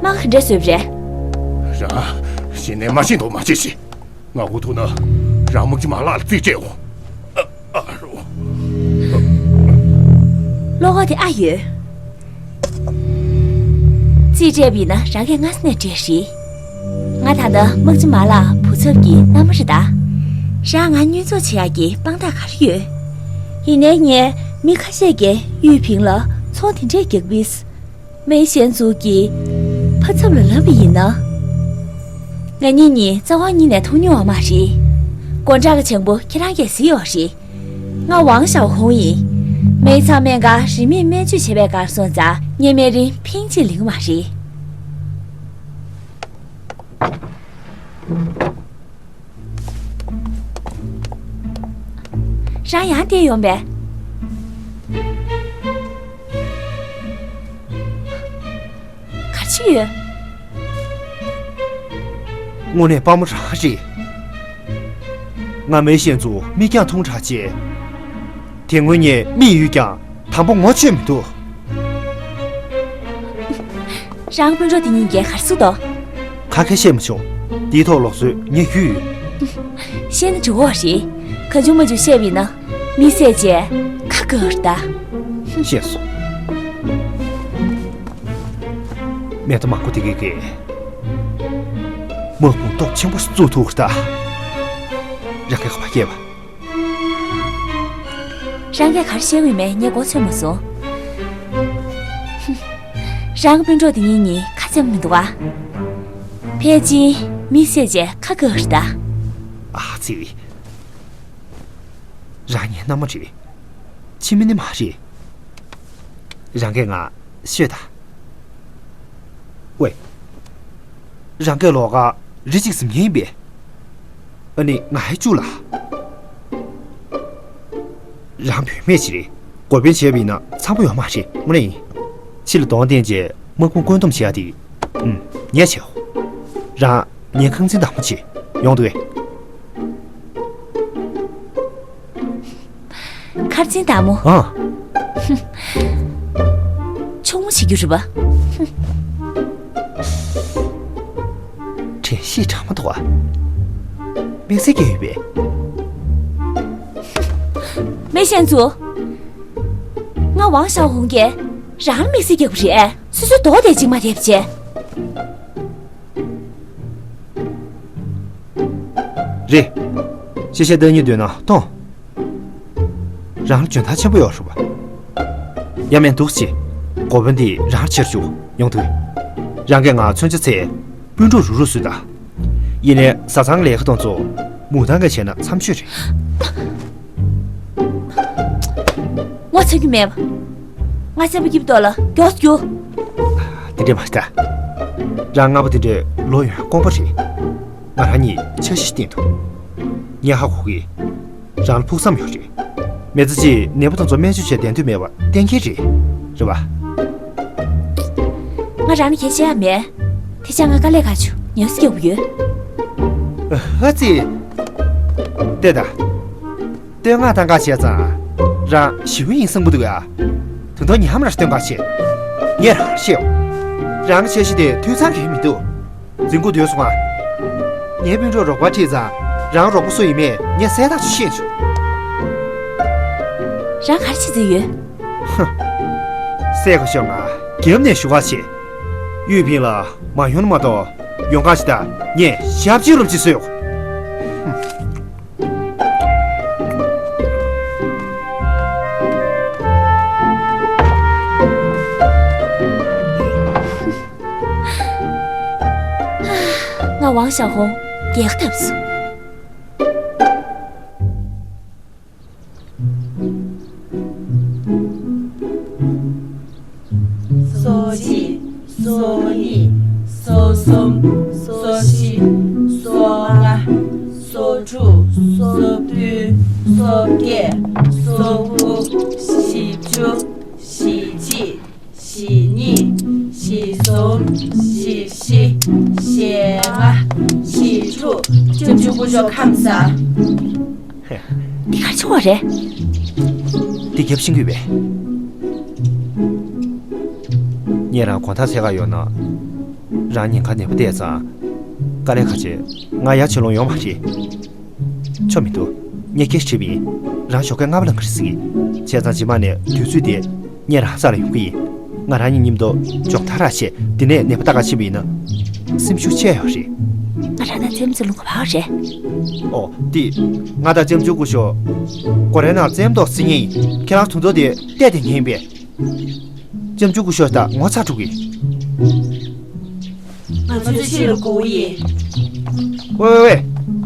མ་ག་ག་འདྲས་བཟོས་པ་རེད། རང་ཤེས་ནས་མ་ཤེས་མདོག་མ་བྱེད་ཤིག་ང་འུ་ཐུག་ན་རང་དམག་སྤྱི་མ་ལགས་ལ་རྩིས་སྤྲད་འོང་། ཨ་རོ། བློ་ཁོག་དེ་ཨ་ཡོད། རྩིས་སྤྲད་པ་ཡིན་ན་རང་གིས་སྔ་ས་ནས་སྤྲད་རེད། ང་ད་ལྟ་དམག་སྤྱི་མ་ལགས་བུ་ཚབ་ཀྱི་མནའ་མ་རེད་ད། རང་ང་བསྙོན་འཛུགས་བྱེད་ཡག་གི་དཔང་རྟགས་ག་རེ་ཡོད། ཡིན་ནའི་ངས་མི་ཁ་ཤས་ཀྱིས་ཡུས་ཕིང་ལ་ཚོང་དེ་འདྲས་རྒྱག་པས། མེ་ཞན་ཙུའུ་གིས་ཕ་ཚབ་ལ་ལབ་པ་ཡིན་ན། ང་གཉིས་གཉིས་རྩ་བ་ཉིད་ནས་མཐོང་མྱོང་བ་མ་རེད། སྒོ་འགྲམ་གྱི་བྱང་བུ་ཁྱེད་རང་གིས་གཟིགས་ཡོད་རེད། ང་ཝང་ཞའོ་ཧུང་ཡིན། མེ་ཚང་སྨན་ཁང་རིན་མེད་སྨན་བཅོས་བྱས་པའི་གར་སོང་ཙང་ངས་སྨན་རིན་ཕིང་གཅིག་ལེན་གྱི་མ་རེད། རང་ཡང་བལྟས་ཡོང་པས། ག་རེ་བྱས་ཡོད། དངོས་གནས་དཔའ་མོ་རང་རེད། ང་མེ་ཞན་ཙུའུ་མིག་རྒྱང་ཐུང་དྲགས་བྱས། དེ་སྔོན་ངས་མིག་གཡོས་ཀྱང་དང་པོ་ངོ་ཆོད་མི་འདུག་རང་སྤུན་གྲོགས་དེ་གཉིས་ཀྱིས་ག་རེ་གསུངས་འདུག་ཁ་སྐད་བཤད་མ་བྱུང་། དེའི་ཐོག་ལོག་སྲོལ་ངས་ཞུས་ཡོད། བཤད་ན་འགྲིག་གི་རེད། གང་བྱུང་མང་བྱུང་བཤད་པ་ཡིན་ན། མི་བསད་བྱས་ཁ་བཀག་རེད་ད། ཤེས་སོང་། མེ་ཏོག་མང་པོ་དེ་གས་ཀྱིས་དམག་དཔུང་སྟོབས་ཆེན་པོ་བཙུགས་ཐུབ་རེད་ད། རང་གིས་ཁ་པར་བཤད་པ། རང་གིས་ག་རེ་བཤད་ཡོད་མེད་ངས་མགོ་ཚོས་མ་སོང་། རང་གི་སྤུན་གྲོགས་དེ་གཉིས་གཉིས་ཁ་འཆམ་མི་འདུག་ཨ། ཕལ་ཆེར་མི་བསད་བྱས་ཁ་བཀག་རེད་ད། ཨ་ཙི། རང་ངའི་མནའ་མ་རེད། ཕྱི་མི་ནི་མ་རེད། རང་གིས་ང་ཤོད་དང་། ཝེ། རང་གིས་ལོགས་ཀ་རི་གཅིག་ཟིན་མཁན་ཡིན་པས། ཨ་ནི་ང་ཧའི་ཅུ་ལ། རང་བུད་མེད་ཅིག་རེད། འགོ་དཔོན་བྱས་པ་ཡིན་ན་འཚམ་པོ་ཡོད་མ་རེད། དངོས་གནས་ཡིན། ཕྱི་ལ་གདོང་བསྟན་བྱས་དམག་དཔུང་བཀོད་འདོམས་བྱེད་ཡ་དེ། ཨུམ། ངས་བྱེད། རང་ངའི་ཁང་ཚན་བདག་མོ་བྱེད་ཡོང་འདུག་གས། ཁང་ཚན་བདག་མོ། ཨ། ཆུང་མོ་བྱེད་རྒྱུ་རེད་པ། དྲན་ཤེས་དྲང་མ་འདུག་ཨ། དམིགས་བསལ་གྱི་ཡོད་པས། མེ་ཞན་ཙུའུ། ང་ཝང་ཞའོ་ཧུང་གིས་རང་ལ་དམིགས་བསལ་རྒྱག་པ་རེད། སོ་སོའི་མདོག་དེ་གཅིག་མ་བསྡད་པ་བྱས། རེད། ཤེས་བྱ་བརྟག་གཉིས་འདོད་ན་གཏོང་། རང་ལ་འཇོན་ཐང་ཆེན་པོ་ཡོད་རེད་པ། ཡ་མེད་འདུག་སེ། འགོ་དཔོན་འདི་རང་ཕྱིར་བཅུག་ཡོང་དུས། རང་གིས་ང་མཚོན་ཆ་འཚོལ། སྤུན་གྲོགས་རུག་རུག་བཟོས་དང་། ཡིན་ནའི་བཟའ་ཚང་ལས་ཀ་དང་ཚོ་མུ་མཐའ་འགའ་བྱས་ན་མཚམས་ཆོད་རེད། ངོ་ཚ་རྒྱུ་མེད་པ། ང་སེམས་པ་སྐྱིད་པོ་ཏོག་ལ་མགྱོགས་རྒྱུ། དེ་འདྲས་མ་རེད་ད། རང་སྔ་པོ་དེ་འདྲས་ལོ་ཡོན་དཀོན་པོ་རེད། ང་རང་གཉིས་འཆར་གཞི་བཏིང་འདུག་ངས་ཧ་གོ་གི། རང་ལ་ཕུགས་བསམ་ཡོད་རེད། མི་ཚེ་གཅིག་ནད་པ་དང་ཚོ་སྨན་བཅོས་བྱས་བསྡད་འདོད་མེད་པ་གཏན་འཁེལ་རེད། རེད་པ། ང་རང་ལ་གལ་ཆེ་ཡ་མེད། དེ་ཆ་ང་དཀའ་ལས་ཁག་བྱུང་ཉོས་སུ་སྐྱེ་བ་ཡོད། ཨ་ཙི། ལྟོས་དང་། བསྟོད་བསྔགས་བཏང་ག་བྱས་ཙང་། རང་ཞི་བ་ཡིན་བསམ་གི་འདུག་ཨ། དོན་དག་ཉམས་ར་སྟོན་པ་བྱེད། ངས་རང་ཤེས། རང་གི་འཆར་གཞི་དེ་འཐུས་ཚང་རེད་མི་འདུག་འཛིན་སྐུ་སྡོད་སོང་ཨ། ངའི་སྤུན་གྲོགས་རོགས་པ་ཁྲིད་ཙང་། རང་རོགས་པ་སུ་ཡིན་མིན་ངས་གསལ་ཐག་ཆོད་ཤེས་བྱུང་། རང་ག་རེ་བྱེད་རྩིས་ཡོད། ཧ། གསལ་པོ་ཤོད་ང་རྒྱབ་ནས་ཞུ་ག་བྱེད། ཡུས་ཕིང་ལ་མ་ཡོང་ན་མ་གཏོགས་ཡོང་ག་ཞིག་ད་ངས་ཞབས་ཕྱི་རོབ་ཅིག་བཟོས་ཡོད། ང་ཝང་ཞའོ་ཧུང་རྒྱལ་ཁ་ཐོབ་སོང་། སོ་གཅིག་སོ་གཉིས། སོ་གསུམ། སོ་བཞི། སོ་ལྔ། སོ་དྲུག་སོ་བདུན། སོ་བརྒྱད། སོ་དགུ། བཞི་བཅུ། བཞི་གཅིག་བཞི་གཉིས། བཞི་གསུམ། བཞི་བཞི། བཞི་ལྔ། བཞི་དྲུག་བརྒྱད་ཅུ། དགུ་བཅུ། ཁམས་བཟང་། འདི་ག་རེ་བྱེད་དགོས་རེད། འདི་རྒྱབ་ཤིང་གུས་པས། ངས་རང་དགོང་དག་འཚོལ་ག་ཡོང་ན། རང་ཉིན་ཁ་ནད་པ་བལྟས་ཙང་། དཀའ་ལས་ཁག་ཆེ། ང་ཡར་ཕྱིན་ལོང་ཡོང་མ་རེད། ཆོ་མི་འདུག་ངས་སྐད་ཆ་དྲིས་པ་ཡིན། རང་ཞོགས་ཀས་སྔ་པོ་ལངས་ག་རེ་ཟེར་གི། བྱས་ཙང་རྗེས་མ་ནས་དུས་ཚོད་དེ་ངས་རང་ས་ལ་ཡོང་གི་ཡིན། ང་རང་གཉིས་མཉམ་དུ་སྦྱོང་ཐག་རག་བྱས། དེ་ནས་ནད་པ་ལྟ་ག་ཕྱིན་པ་ཡིན་ན། སེམས་ཤུགས་ཆེ་ཡོད་རེད། ང་རང་དང་ལྕམ་ཚོ་ལུང་པ་བར་རེད། ཨོ། དེ། ང་དང་ལྕམ་ཆུང་སྐུ་ཞབས་སྒོ་རའི་ནང་ལ་རྩེད་མོ་ཏོག་རྩེ་མཁན་ཡིན། ཁྱེད་རང་དུང་དུང་དེ་བལྟས་བསྡད་མཁན་ཡིན་པས། ལྕམ་ཆུང་སྐུ་ཞབས་དང་ངོ་ཚ་འགྲོ་གི། ང་ཚོས་ཕྱི་ལ་སྒུག་ཡིན། ཝེ་ཝེ་ཝེ།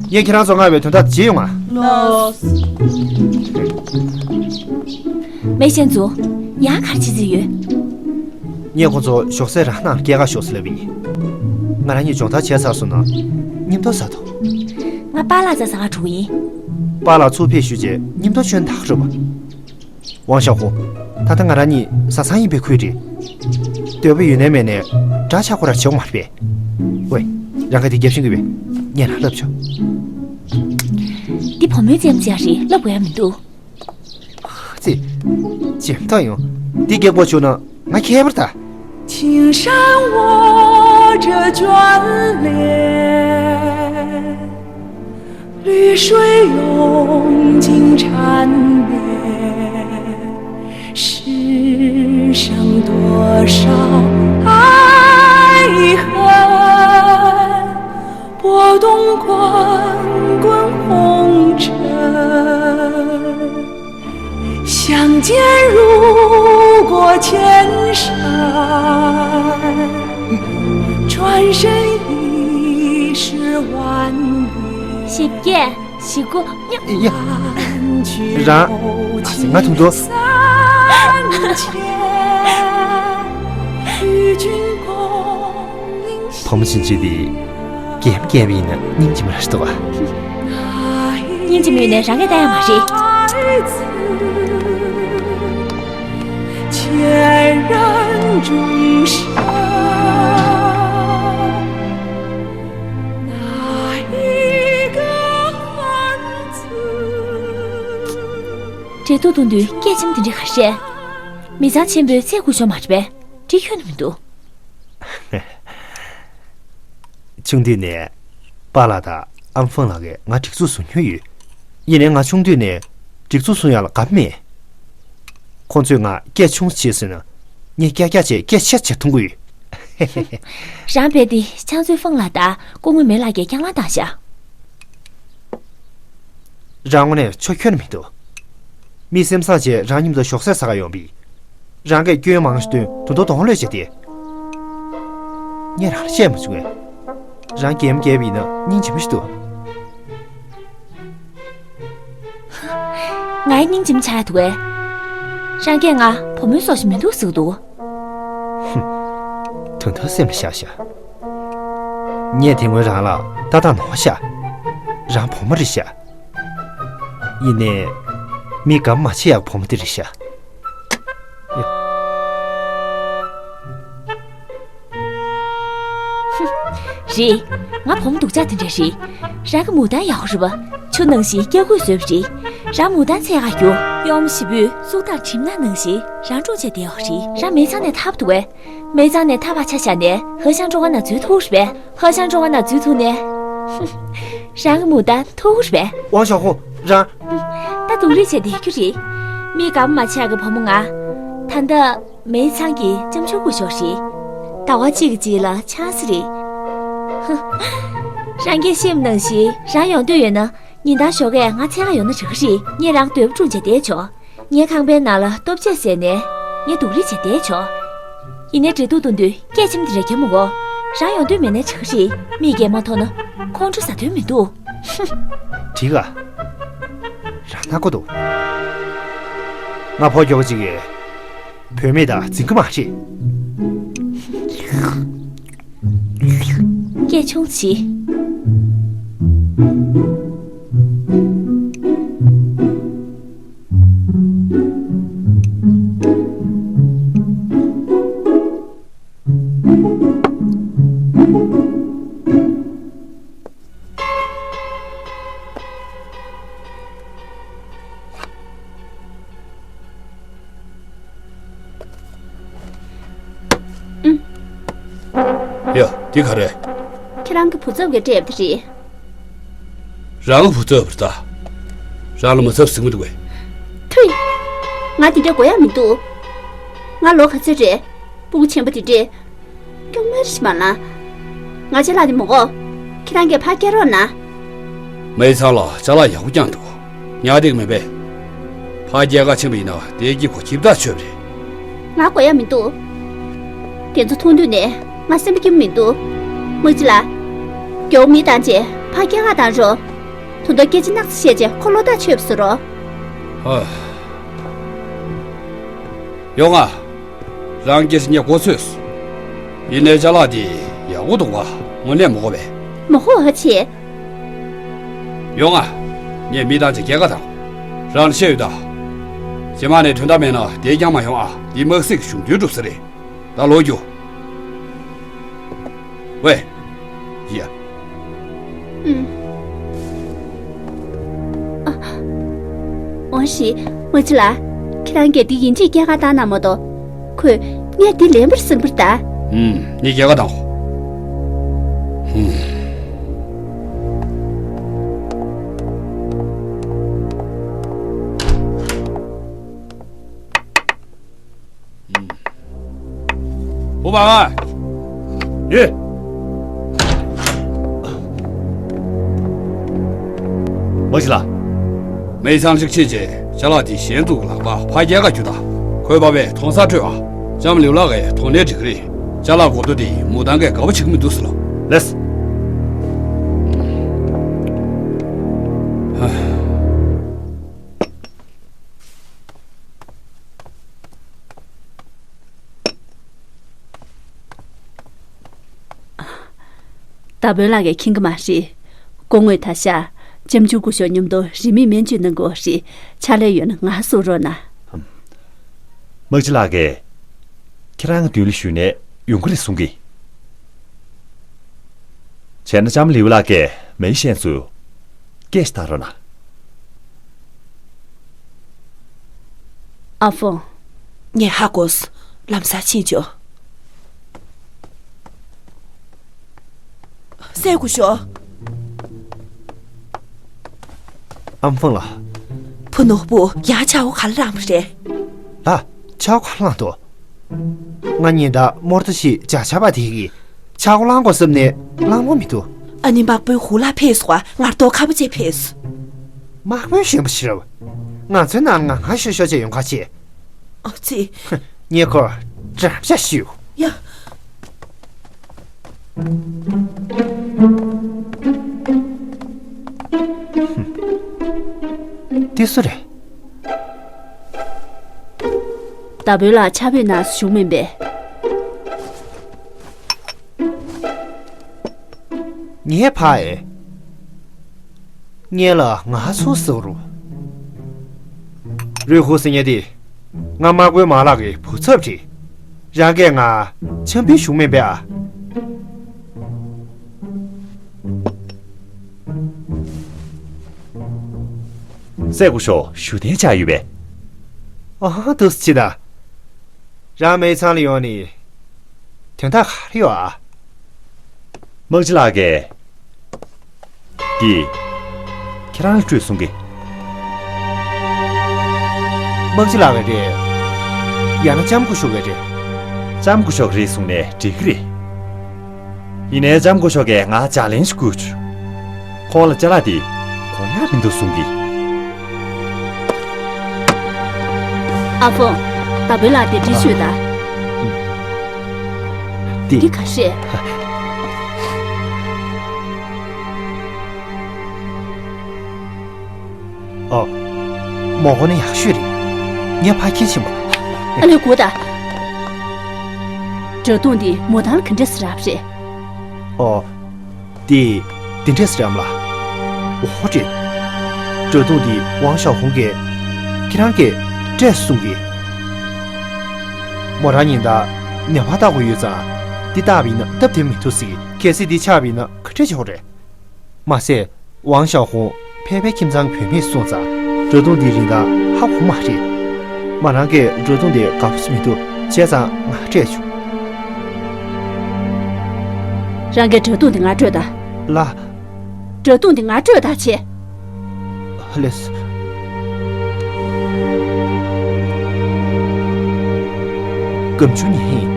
ངས་ཁྱེད་རང་ཚོ་མངགས་པའི་དོན་དག་བརྗེད་ཡོང་ང་། ལོས། མེ་ཤན་ཛུ། ཡང་ག་རེ་བྱེད་རྩིས་ཡོད། ངས་ཁོ་ཚོ་ཞོགས་ཟས་རང་ནང་སྐྱེལ་ག་ཤོག་ཟེར་ལབ་པ་ཡིན། ང་རང་གཉིས་སྦྱོང་བརྡར་བྱས་ཚར་སོང་ན་མཉམ་དུ་ཟ་དོ། ང་པཱ་ལགས་རྩྭ་ཟ་ག་འགྲོ་གི་ཡིན། པཱ་ལགས་ཚུར་ཕེབས་ཞུས་རྗེས་མཉམ་དུ་བྱོན་དང་རུབ། ཝང་ཞའོ་ཧུང་། ད་ལྟ་ང་རང་གཉིས་བཟའ་ཚང་ཡིན་པའི་ཁུལ་རེད། འདོད་པ་ཡོད་ནའི་མེད་ནའི་འདྲ་ཆགས་ཁོ་རང་བྱེད་དགོས་མ་རེད་པས། ཝེ། རང་ག་དེ་རྒྱབ་ཤིང་གི་བས། ངས་རང་ལབ་ཆོག་འདི་བུ་མོའི་རྩེད་མོ་རྩེ་ཡག་རེད། ལབ་དགོས་ཡག་མི་འདུག་ཙི། ཇེམ་ཐང་ཡོང་། འདི་སྐད་གོ་བྱུང་ན་ང་ཁྱད་པར་ད། 青山我这眷恋，绿水永经缠绵。世上多少爱恨，拨动滚滚红尘。 相见如过千山，转身已是万年。ཞེ་བརྒྱད། ཞེ་དགུ། ཡ། རང་། ང་དུང་དུང་། བུ་མོ་ཆུང་ཆུང་འདི། རྒན་རྒས་པ་ཡིན་ན་སྙིང་རྗེ་མོ་རང་ཞིག་འདུག་ག་སྙིང་རྗེ་མོ་ཡིན་ནའི་རང་གིས་ལྟ་ཡག་མ་རེད། འབྲས་ཐུག་བཏུང་དུས་སྐད་ཆེན་པོ་དེ་འདྲ་ག་རེ་བཤད། མི་ཚང་ཆེན་པོའི་ཚེ་འགུག་ཤོག་མ་རེད་པས། འགྲིག་ཁྱོན་ནས་མི་འདུག་ཆུང་དུས་ནས་པཱ་ལགས་དང་ཨམ་ཧྥང་ལགས་ཀྱིས་ང་སྒྲིག་འཛུགས་བཟོ་མྱོང་ཡོད། ཡིན་ནའི་ང་ཆུང་དུས་ནས་སྒྲིག་འཛུགས་བཟོ་ཡག་ལ་དགའ་པོ་མེད། ཁོང་ཚོས་ང་སྐད་ཆུང་བྱེད་ཟེར་ན་ངས་ཀྱག་ཀྱག་བྱས་སྐད་ཆེ་ཆེ་གཏོང་གི་ཡོད། རང་རྦད་དེ་ཆང་མཛོད་ཧྥང་ལགས་དང་སྐུ་ངོ་མེ་ལགས་ཀྱིས་རྒྱང་ལངས་བཏང་ཤག་རང་དངོས་གནས་ཆོ་ཁྱོན་ནས་མི་འདུག་མི་སེམས་བཟང་བྱས་རང་མཉམ་དུ་ཞོགས་ཟས་ཟ་ག་ཡོང་བས། རང་གིས་སྐྱོན་མང་ཞིག་བཏོན་དུ་དོ་དོང་ལོས་བྱས་ཏེ། ངས་རང་ལ་བཤད་མ་བྱུང་ངས། རང་རྒན་རྒས་པ་ཡིན་ན་སྙིང་རྗེ་མོ་ཞིག་འདུག་ང་ཡི་སྙིང་རྗེ་མོ་ཆགས་ཡག་འདུག་གས། རང་གིས་ང་བུ་མོའི་བཟོ་ཞིག་མི་འདུག་ཟེར་གི་འདུག་ཧུམ། དོན་དག་སེམས་ལ་བཞག་ཤག་ངས་དེ་སྔོན་རང་ལ་ལྟ་སྟངས་ནོར་ཤག་རང་བུ་མོ་རེད་ཤག་ཡིན་ནའི། མི་དགའ་མ་བྱེད་ཡག་བུ་མོ་དེ་རེད་ཤག་རེད། ང་བུ་མོ་སྡུག་ཅག་དེ་འདྲ་རེད། རང་གི་མུ་ཏན་ཡག་པོ་རེད་པ། ཆུ་ནང་བཞིན་སྐྱ་གོས་བཟོས་པ་རེད། རང་མུ་ཏན་ཚད་ཁ་རྒྱུ། གཡོག་མོ་བཞི་པོས་སུག་དང་གྲིབ་ནག་ནང་བཞིན་རང་སྲུང་བྱས་བསྡད་ཡོད་རེད། རང་མི་ཚང་ནས་ཐར་པ་འདུག་གས། མི་ཚང་ནས་ཐར་པ་ཆ་བཞག་ནས་ཧ་ཤང་ཀྲོ་ག་ན་འཛུལ་ཐུབ་རེད་པས། ཧ་ཤང་ཀྲོ་ག་ན་འཛུལ་ཐུབ་ནས། རང་གི་མུ་ཏན་ཐུག་རེད་པས། ཝང་ཞའོ་ཧུང་རང་། ད་སྡུག་རུས་བྱས་བསྡད་རྒྱུ་རེད། མི་དགའ་པོ་མ་བྱེད་ཡག་གི་བུ་མོ་ང་། ད་ལྟ་མེ་ཚང་གི་ལྕམ་ཆུང་སྐུ་ཞབས་རེད། ཟླ་བ་གཅིག་གི་རྗེས་ལ་ཆང་ས་རེད། ཧ། རང་གིས་ཤེས་པ་ནང་བཞིན་རང་ཡོང་འདོད་ཡོད་ན། ཉིན་ལྟར་ཞོགས་ཀས་ང་འཚོལ་ག་ཡོང་ན་འགྲིག་གི་རེད། ངས་རང་འདོད་པ་སྒྲུབ་བྱས་བསྡད་ཆོག་ངའི་ཁང་པའི་ནང་ལ་ལྟོ་ཆས་བཟས་ནས་ངས་སྡུག་རུས་བྱས་བསྡད་ཆོག་ཡིན་ནའི་འབྲས་ཐུག་བཏུང་དུས་སྐད་ཆེན་པོ་དེ་འདྲ་རྒྱབ་མི་དགོས། རང་ཡོང་འདོད་མེད་ནའི་འགྲིག་གི་རེད། མིག་གིས་མ་མཐོང་ན་ཁོང་ཁྲོ་ཟ་དོན་མི་འདུག་འགྲིག་ག་རང་སྣ་དགོས་འདུག་ང་ཕོ་རྒྱོག་ཅིག་གིས། བུད་མེད་དང་འཛིང་གི་མ་རེད། སྐད་ཆུང་བྱེད། ཡ། འདི་ག་རེད། ཁྱེད་རང་གི་བུ་ཚབ་ཀྱིས་སྤྲད་པ་རེད། རང་གི་བུ་ཚབ་རེད་ད། རང་ལ་མ་ཚབ་ཟིན་གྱི་འདུག་གས། ཐུས། ང་དེ་འདྲ་དགོས་ཡག་མི་འདུག་ང་ལོ་ག་ཚོད་རེད། སྤུ་གུ་ཆེན་པོ་དེ་འདྲས། སྐྱོ་མ་རེད་མ་ལ། ང་ཅ་ལག་དེ་མི་དགོས། ཁྱེད་རང་གིས་ཕར་སྐྱེལ་རོགས་གནང་། མའི་ཚང་ལ་ཅ་ལག་ཡག་པོ་བརྐྱངས་འདུག་ཉར་བསྡད་ཀྱི་མེད་པས། ཕར་སྐྱེལ་ག་ཕྱིན་པ་ཡིན་ན་དེའི་སྐྱིད་པོ་ཇི་ལྟར་ཆོད་པ་རེད། ང་དགོས་ཡ་མི་འདུག་དེ་ཚོ་མཐོང་དུས་ནས་ང་སེམས་པ་སྐྱིད་པོ་མི་འདུག་དམག་སྤྱི་ལགས། མགྱོགས་མི་བཏང་བྱས་ཕར་སྐྱེལ་ག་བཏང་རོགས། དོན་དག་སྐད་ཆ་སྣག་ཚ་བཤད་བྱས་ཁོ་བློ་ཐག་ཆོད་པ་བཟོ་རོགས། ཨ། ཡོང་ང་། རང་སྐད་ཆ་ངས་གོ་ཚོད་སོང་། ཡིན་ནའི་ཅ་ལག་དེ་ཡག་པོ་འདུག་ག་དངོས་གནས་མོ་གོ་བས། མོ་གོ་བ་བྱེད། ཡོང་ང་། ངས་མི་བཏང་བྱས་སྐྱེལ་ག་བཏང་། རང་ལ་བཤད་ཡོད་ད། རྗེས་མ་ནས་དོན་དག་མེད་ན་དེ་རྐྱང་མ་ཡོང་ཨ། འདི་དམག་སྲིད་ཀྱི་གཞུང་དོན་སྒྲུབ་ས་རེད། ད་ལོག་རྒྱུགས། ཝེ། ཡ། ཨུམ། ཨ། ཝང་ཧྲི། དམག་སྤྱི་ལགས། ཁྱེད་རང་གིས་འདི་ཡིན་གཅིག་སྐྱེལ་ག་བཏང་གནང་མ་གཏོགས། ཁོས་ངས་འདི་ལེན་པར་ཟིན་པར་གདའ། ཨུམ། ངས་སྐྱེལ་ག་བཏང་། ཧུམ། ཧུ་བ་ཨ། ཡེ། མ་གཞི་ལ། མའི་ཚང་ཞིག་ཕྱིན་རྗེས་ཅ་ལག་དེ་གཞན་ཚོ་གི་ལག་པར་ཕར་སྐྱེལ་ག་རྒྱུགས་དང་། ཁོས་པ་བས་མཐོང་སར་སྤྲོད་ཨ། ལྕམ་ལིའུ་ལགས་ཀྱིས་མཐོང་ནའི་འགྲིག་གི་རེད། ཅ་ལག་གོ་ཐོས་དེ་མུ་ཏང་གིས་དགའ་པོ་བྱེད་ཀྱི་མི་འདུག་ཟེར་ལོ། ལེས། ད་བོན་ལགས་ཀྱིས་མཁྱེན་གྱི་མ་རེད། སྐུ་ངོས་ད་ཆ་ལྕམ་ཆུང་སྐུ་ཞབས་མཉམ་དུ་རིན་མེད་སྨན་བཅོས་གནང་དགོས་རེད། ཕྱག་ལས་ཡོད་ན་ང་གསུང་རོགས་གནང་། དམག་སྤྱི་ལགས་ཀྱིས་ཁྱེད་རང་གི་མདུན་ལ་བཞུགས་ནས་ཡོང་གི་རེད་གསུང་གི། བྱས་ན་ལྕམ་ལིའུ་ལགས་ཀྱིས་མེའི་ཤན་ཚུ་སྐད་ཞིག་བཏང་རོགས་གནང་། ཨ་ཧྥང་། ངས་ཧ་གོ་སོང་། ལམ་སང་ཕྱིན་ཆོག་སྲས་སྐུ་ཞབས། ཨ་ཧྥང་ལགས། བུ་ནོར་བུ་ཡང་ཆག་སྒོ་ག་ལ་རག་པ་རེད། ལགས། ཆག་སྒོ་ག་ལ་རག་འདུག་ང་ཉིན་ལྟར་རྨོ་ཏོ་ཞིག་འཇའ་ཆག་པ་དེ་གིས་ཆག་སྒོ་བསླང་དགོས་བསམ་ནས་བསླང་བ་མི་འདུག་ཨ་ནི་དམག་དཔོན་ཧུ་ལགས་ཕེབས་སོང་། ང་རྡོ་ཁ་པོ་ཅིག་ཕེབས་སོང་། དམག་དཔོན་གཞོན་པ་ཞིག་རེད། ང་ཚོའི་ནང་ང་ང་ཤོད་ཤོད་བྱས་ཡོང་ཁ་ཆེ། ཨ་ཙི། ངས་ཁོར་དགྲ་ཤ་ཞུ། ཡ། འདི་སུ་རེད། ད་བོད་ལ་ཆབ་བོད་ནང་བཞུགས་མིན་པས། ངའི་ཕ་ཨེ། ངེད་ལ་ང་ཚོ་ཟེར་རུ། རུས་ཧུ་ཟེར་མཁན་དེ། ང་དམག་དཔོན་མ་ལགས་ཀྱི་བུ་ཚབ་རེད། རང་གིས་ང་ཆབ་བོད་བཞུགས་མིན་པས་ཨ། སྲས་སྐུ་ཞབས་བཞུགས་གདན་འཇགས་ཡོད་པས། ཨ་ཧ་འདུག་སེ་བྱེད་ད། རང་མའི་ཚང་ལ་ཡོང་ནི། དོན་དག་ག་རེ་ཡོད་ཨ། དམག་སྤྱི་ལགས་ཀྱིས། འདི། ཁྱེད་རང་ལ་སྤྲོད་གསུང་གི། དམག་སྤྱི་ལགས་ཀྱི་རེད། ཡང་ན་ལྕམ་སྐུ་ཞབས་ཀྱི་རེད། ལྕམ་སྐུ་ཞབས་ཀྱི་རེད་གསུངས་ནས་འགྲིག་གི་རེད། ཡིན་ནའི་ལྕམ་སྐུ་ཞབས་ཀྱིས་ང་ལྗགས་ལན་ཞིག་བསྐུར་བྱུང་། ཁོང་ལ་ཅ་ལག་འདི་དགོས་ཡག་མི་འདུག་གསུང་གི། ཨ་ཧྥང་། ད་བོད་ལ་དེ་འདྲི་ཞུས་ད། འདི། འདི་ག་རེད། ཨོ། མོ་གོ་ནི་ཡག་ཤོས་རེད། ངས་ཕ་ཁྱེར་ཕྱིན་པ། ཨ་ལས་སྒུག་ད། སྒྲ་དུང་འདི་མོ་ཐང་ལ་ག་འདྲས་རག་པ་རེད། ཨོ། དེ། དེ་འདྲས་རམ་ལ། འོ་རེད། སྒྲ་དུང་འདི་ཝང་ཞའོ་ཧུང་གིས། ཁྱེད་རང་གིས་སྤྲད་གསུང་གི། མོ་རང་ཉིན་ལྟར་ནད་པ་ལྟ་དགོས་ཡོད་ཙང་། འདི་བཏབ་པ་ཡིན་ན་སྟབས་བདེ་མི་འདུག་ཟེར། གལ་སྲིད་འདི་ཆག་པ་ཡིན་ན་ག་འདྲས་བྱེད་དགོས་རེད། མ་ཟད། ཝང་ཞའོ་ཧུང་ཕལ་པའི་ཁྱིམ་ཚང་བུད་མེད་སོང་ཙང་། སྒྲ་དུང་འདི་རིན་ཐང་ཧ་གོ་མ་རེད། མོ་རང་གིས་སྒྲ་དུང་འདི་དགའ་པོ་བཟོ་མི་འདུག་བྱས་ཙང་ང་སྤྲད་བྱུང་། རང་གིས་སྒྲ་དུང་འདི་ང་སྤྲོད་ད། ལ། སྒྲ་དུང་འདི་ང་སྤྲོད་ད་བྱེད། ལེས། སྒམ་ཆུང་ཉན་ཡིན།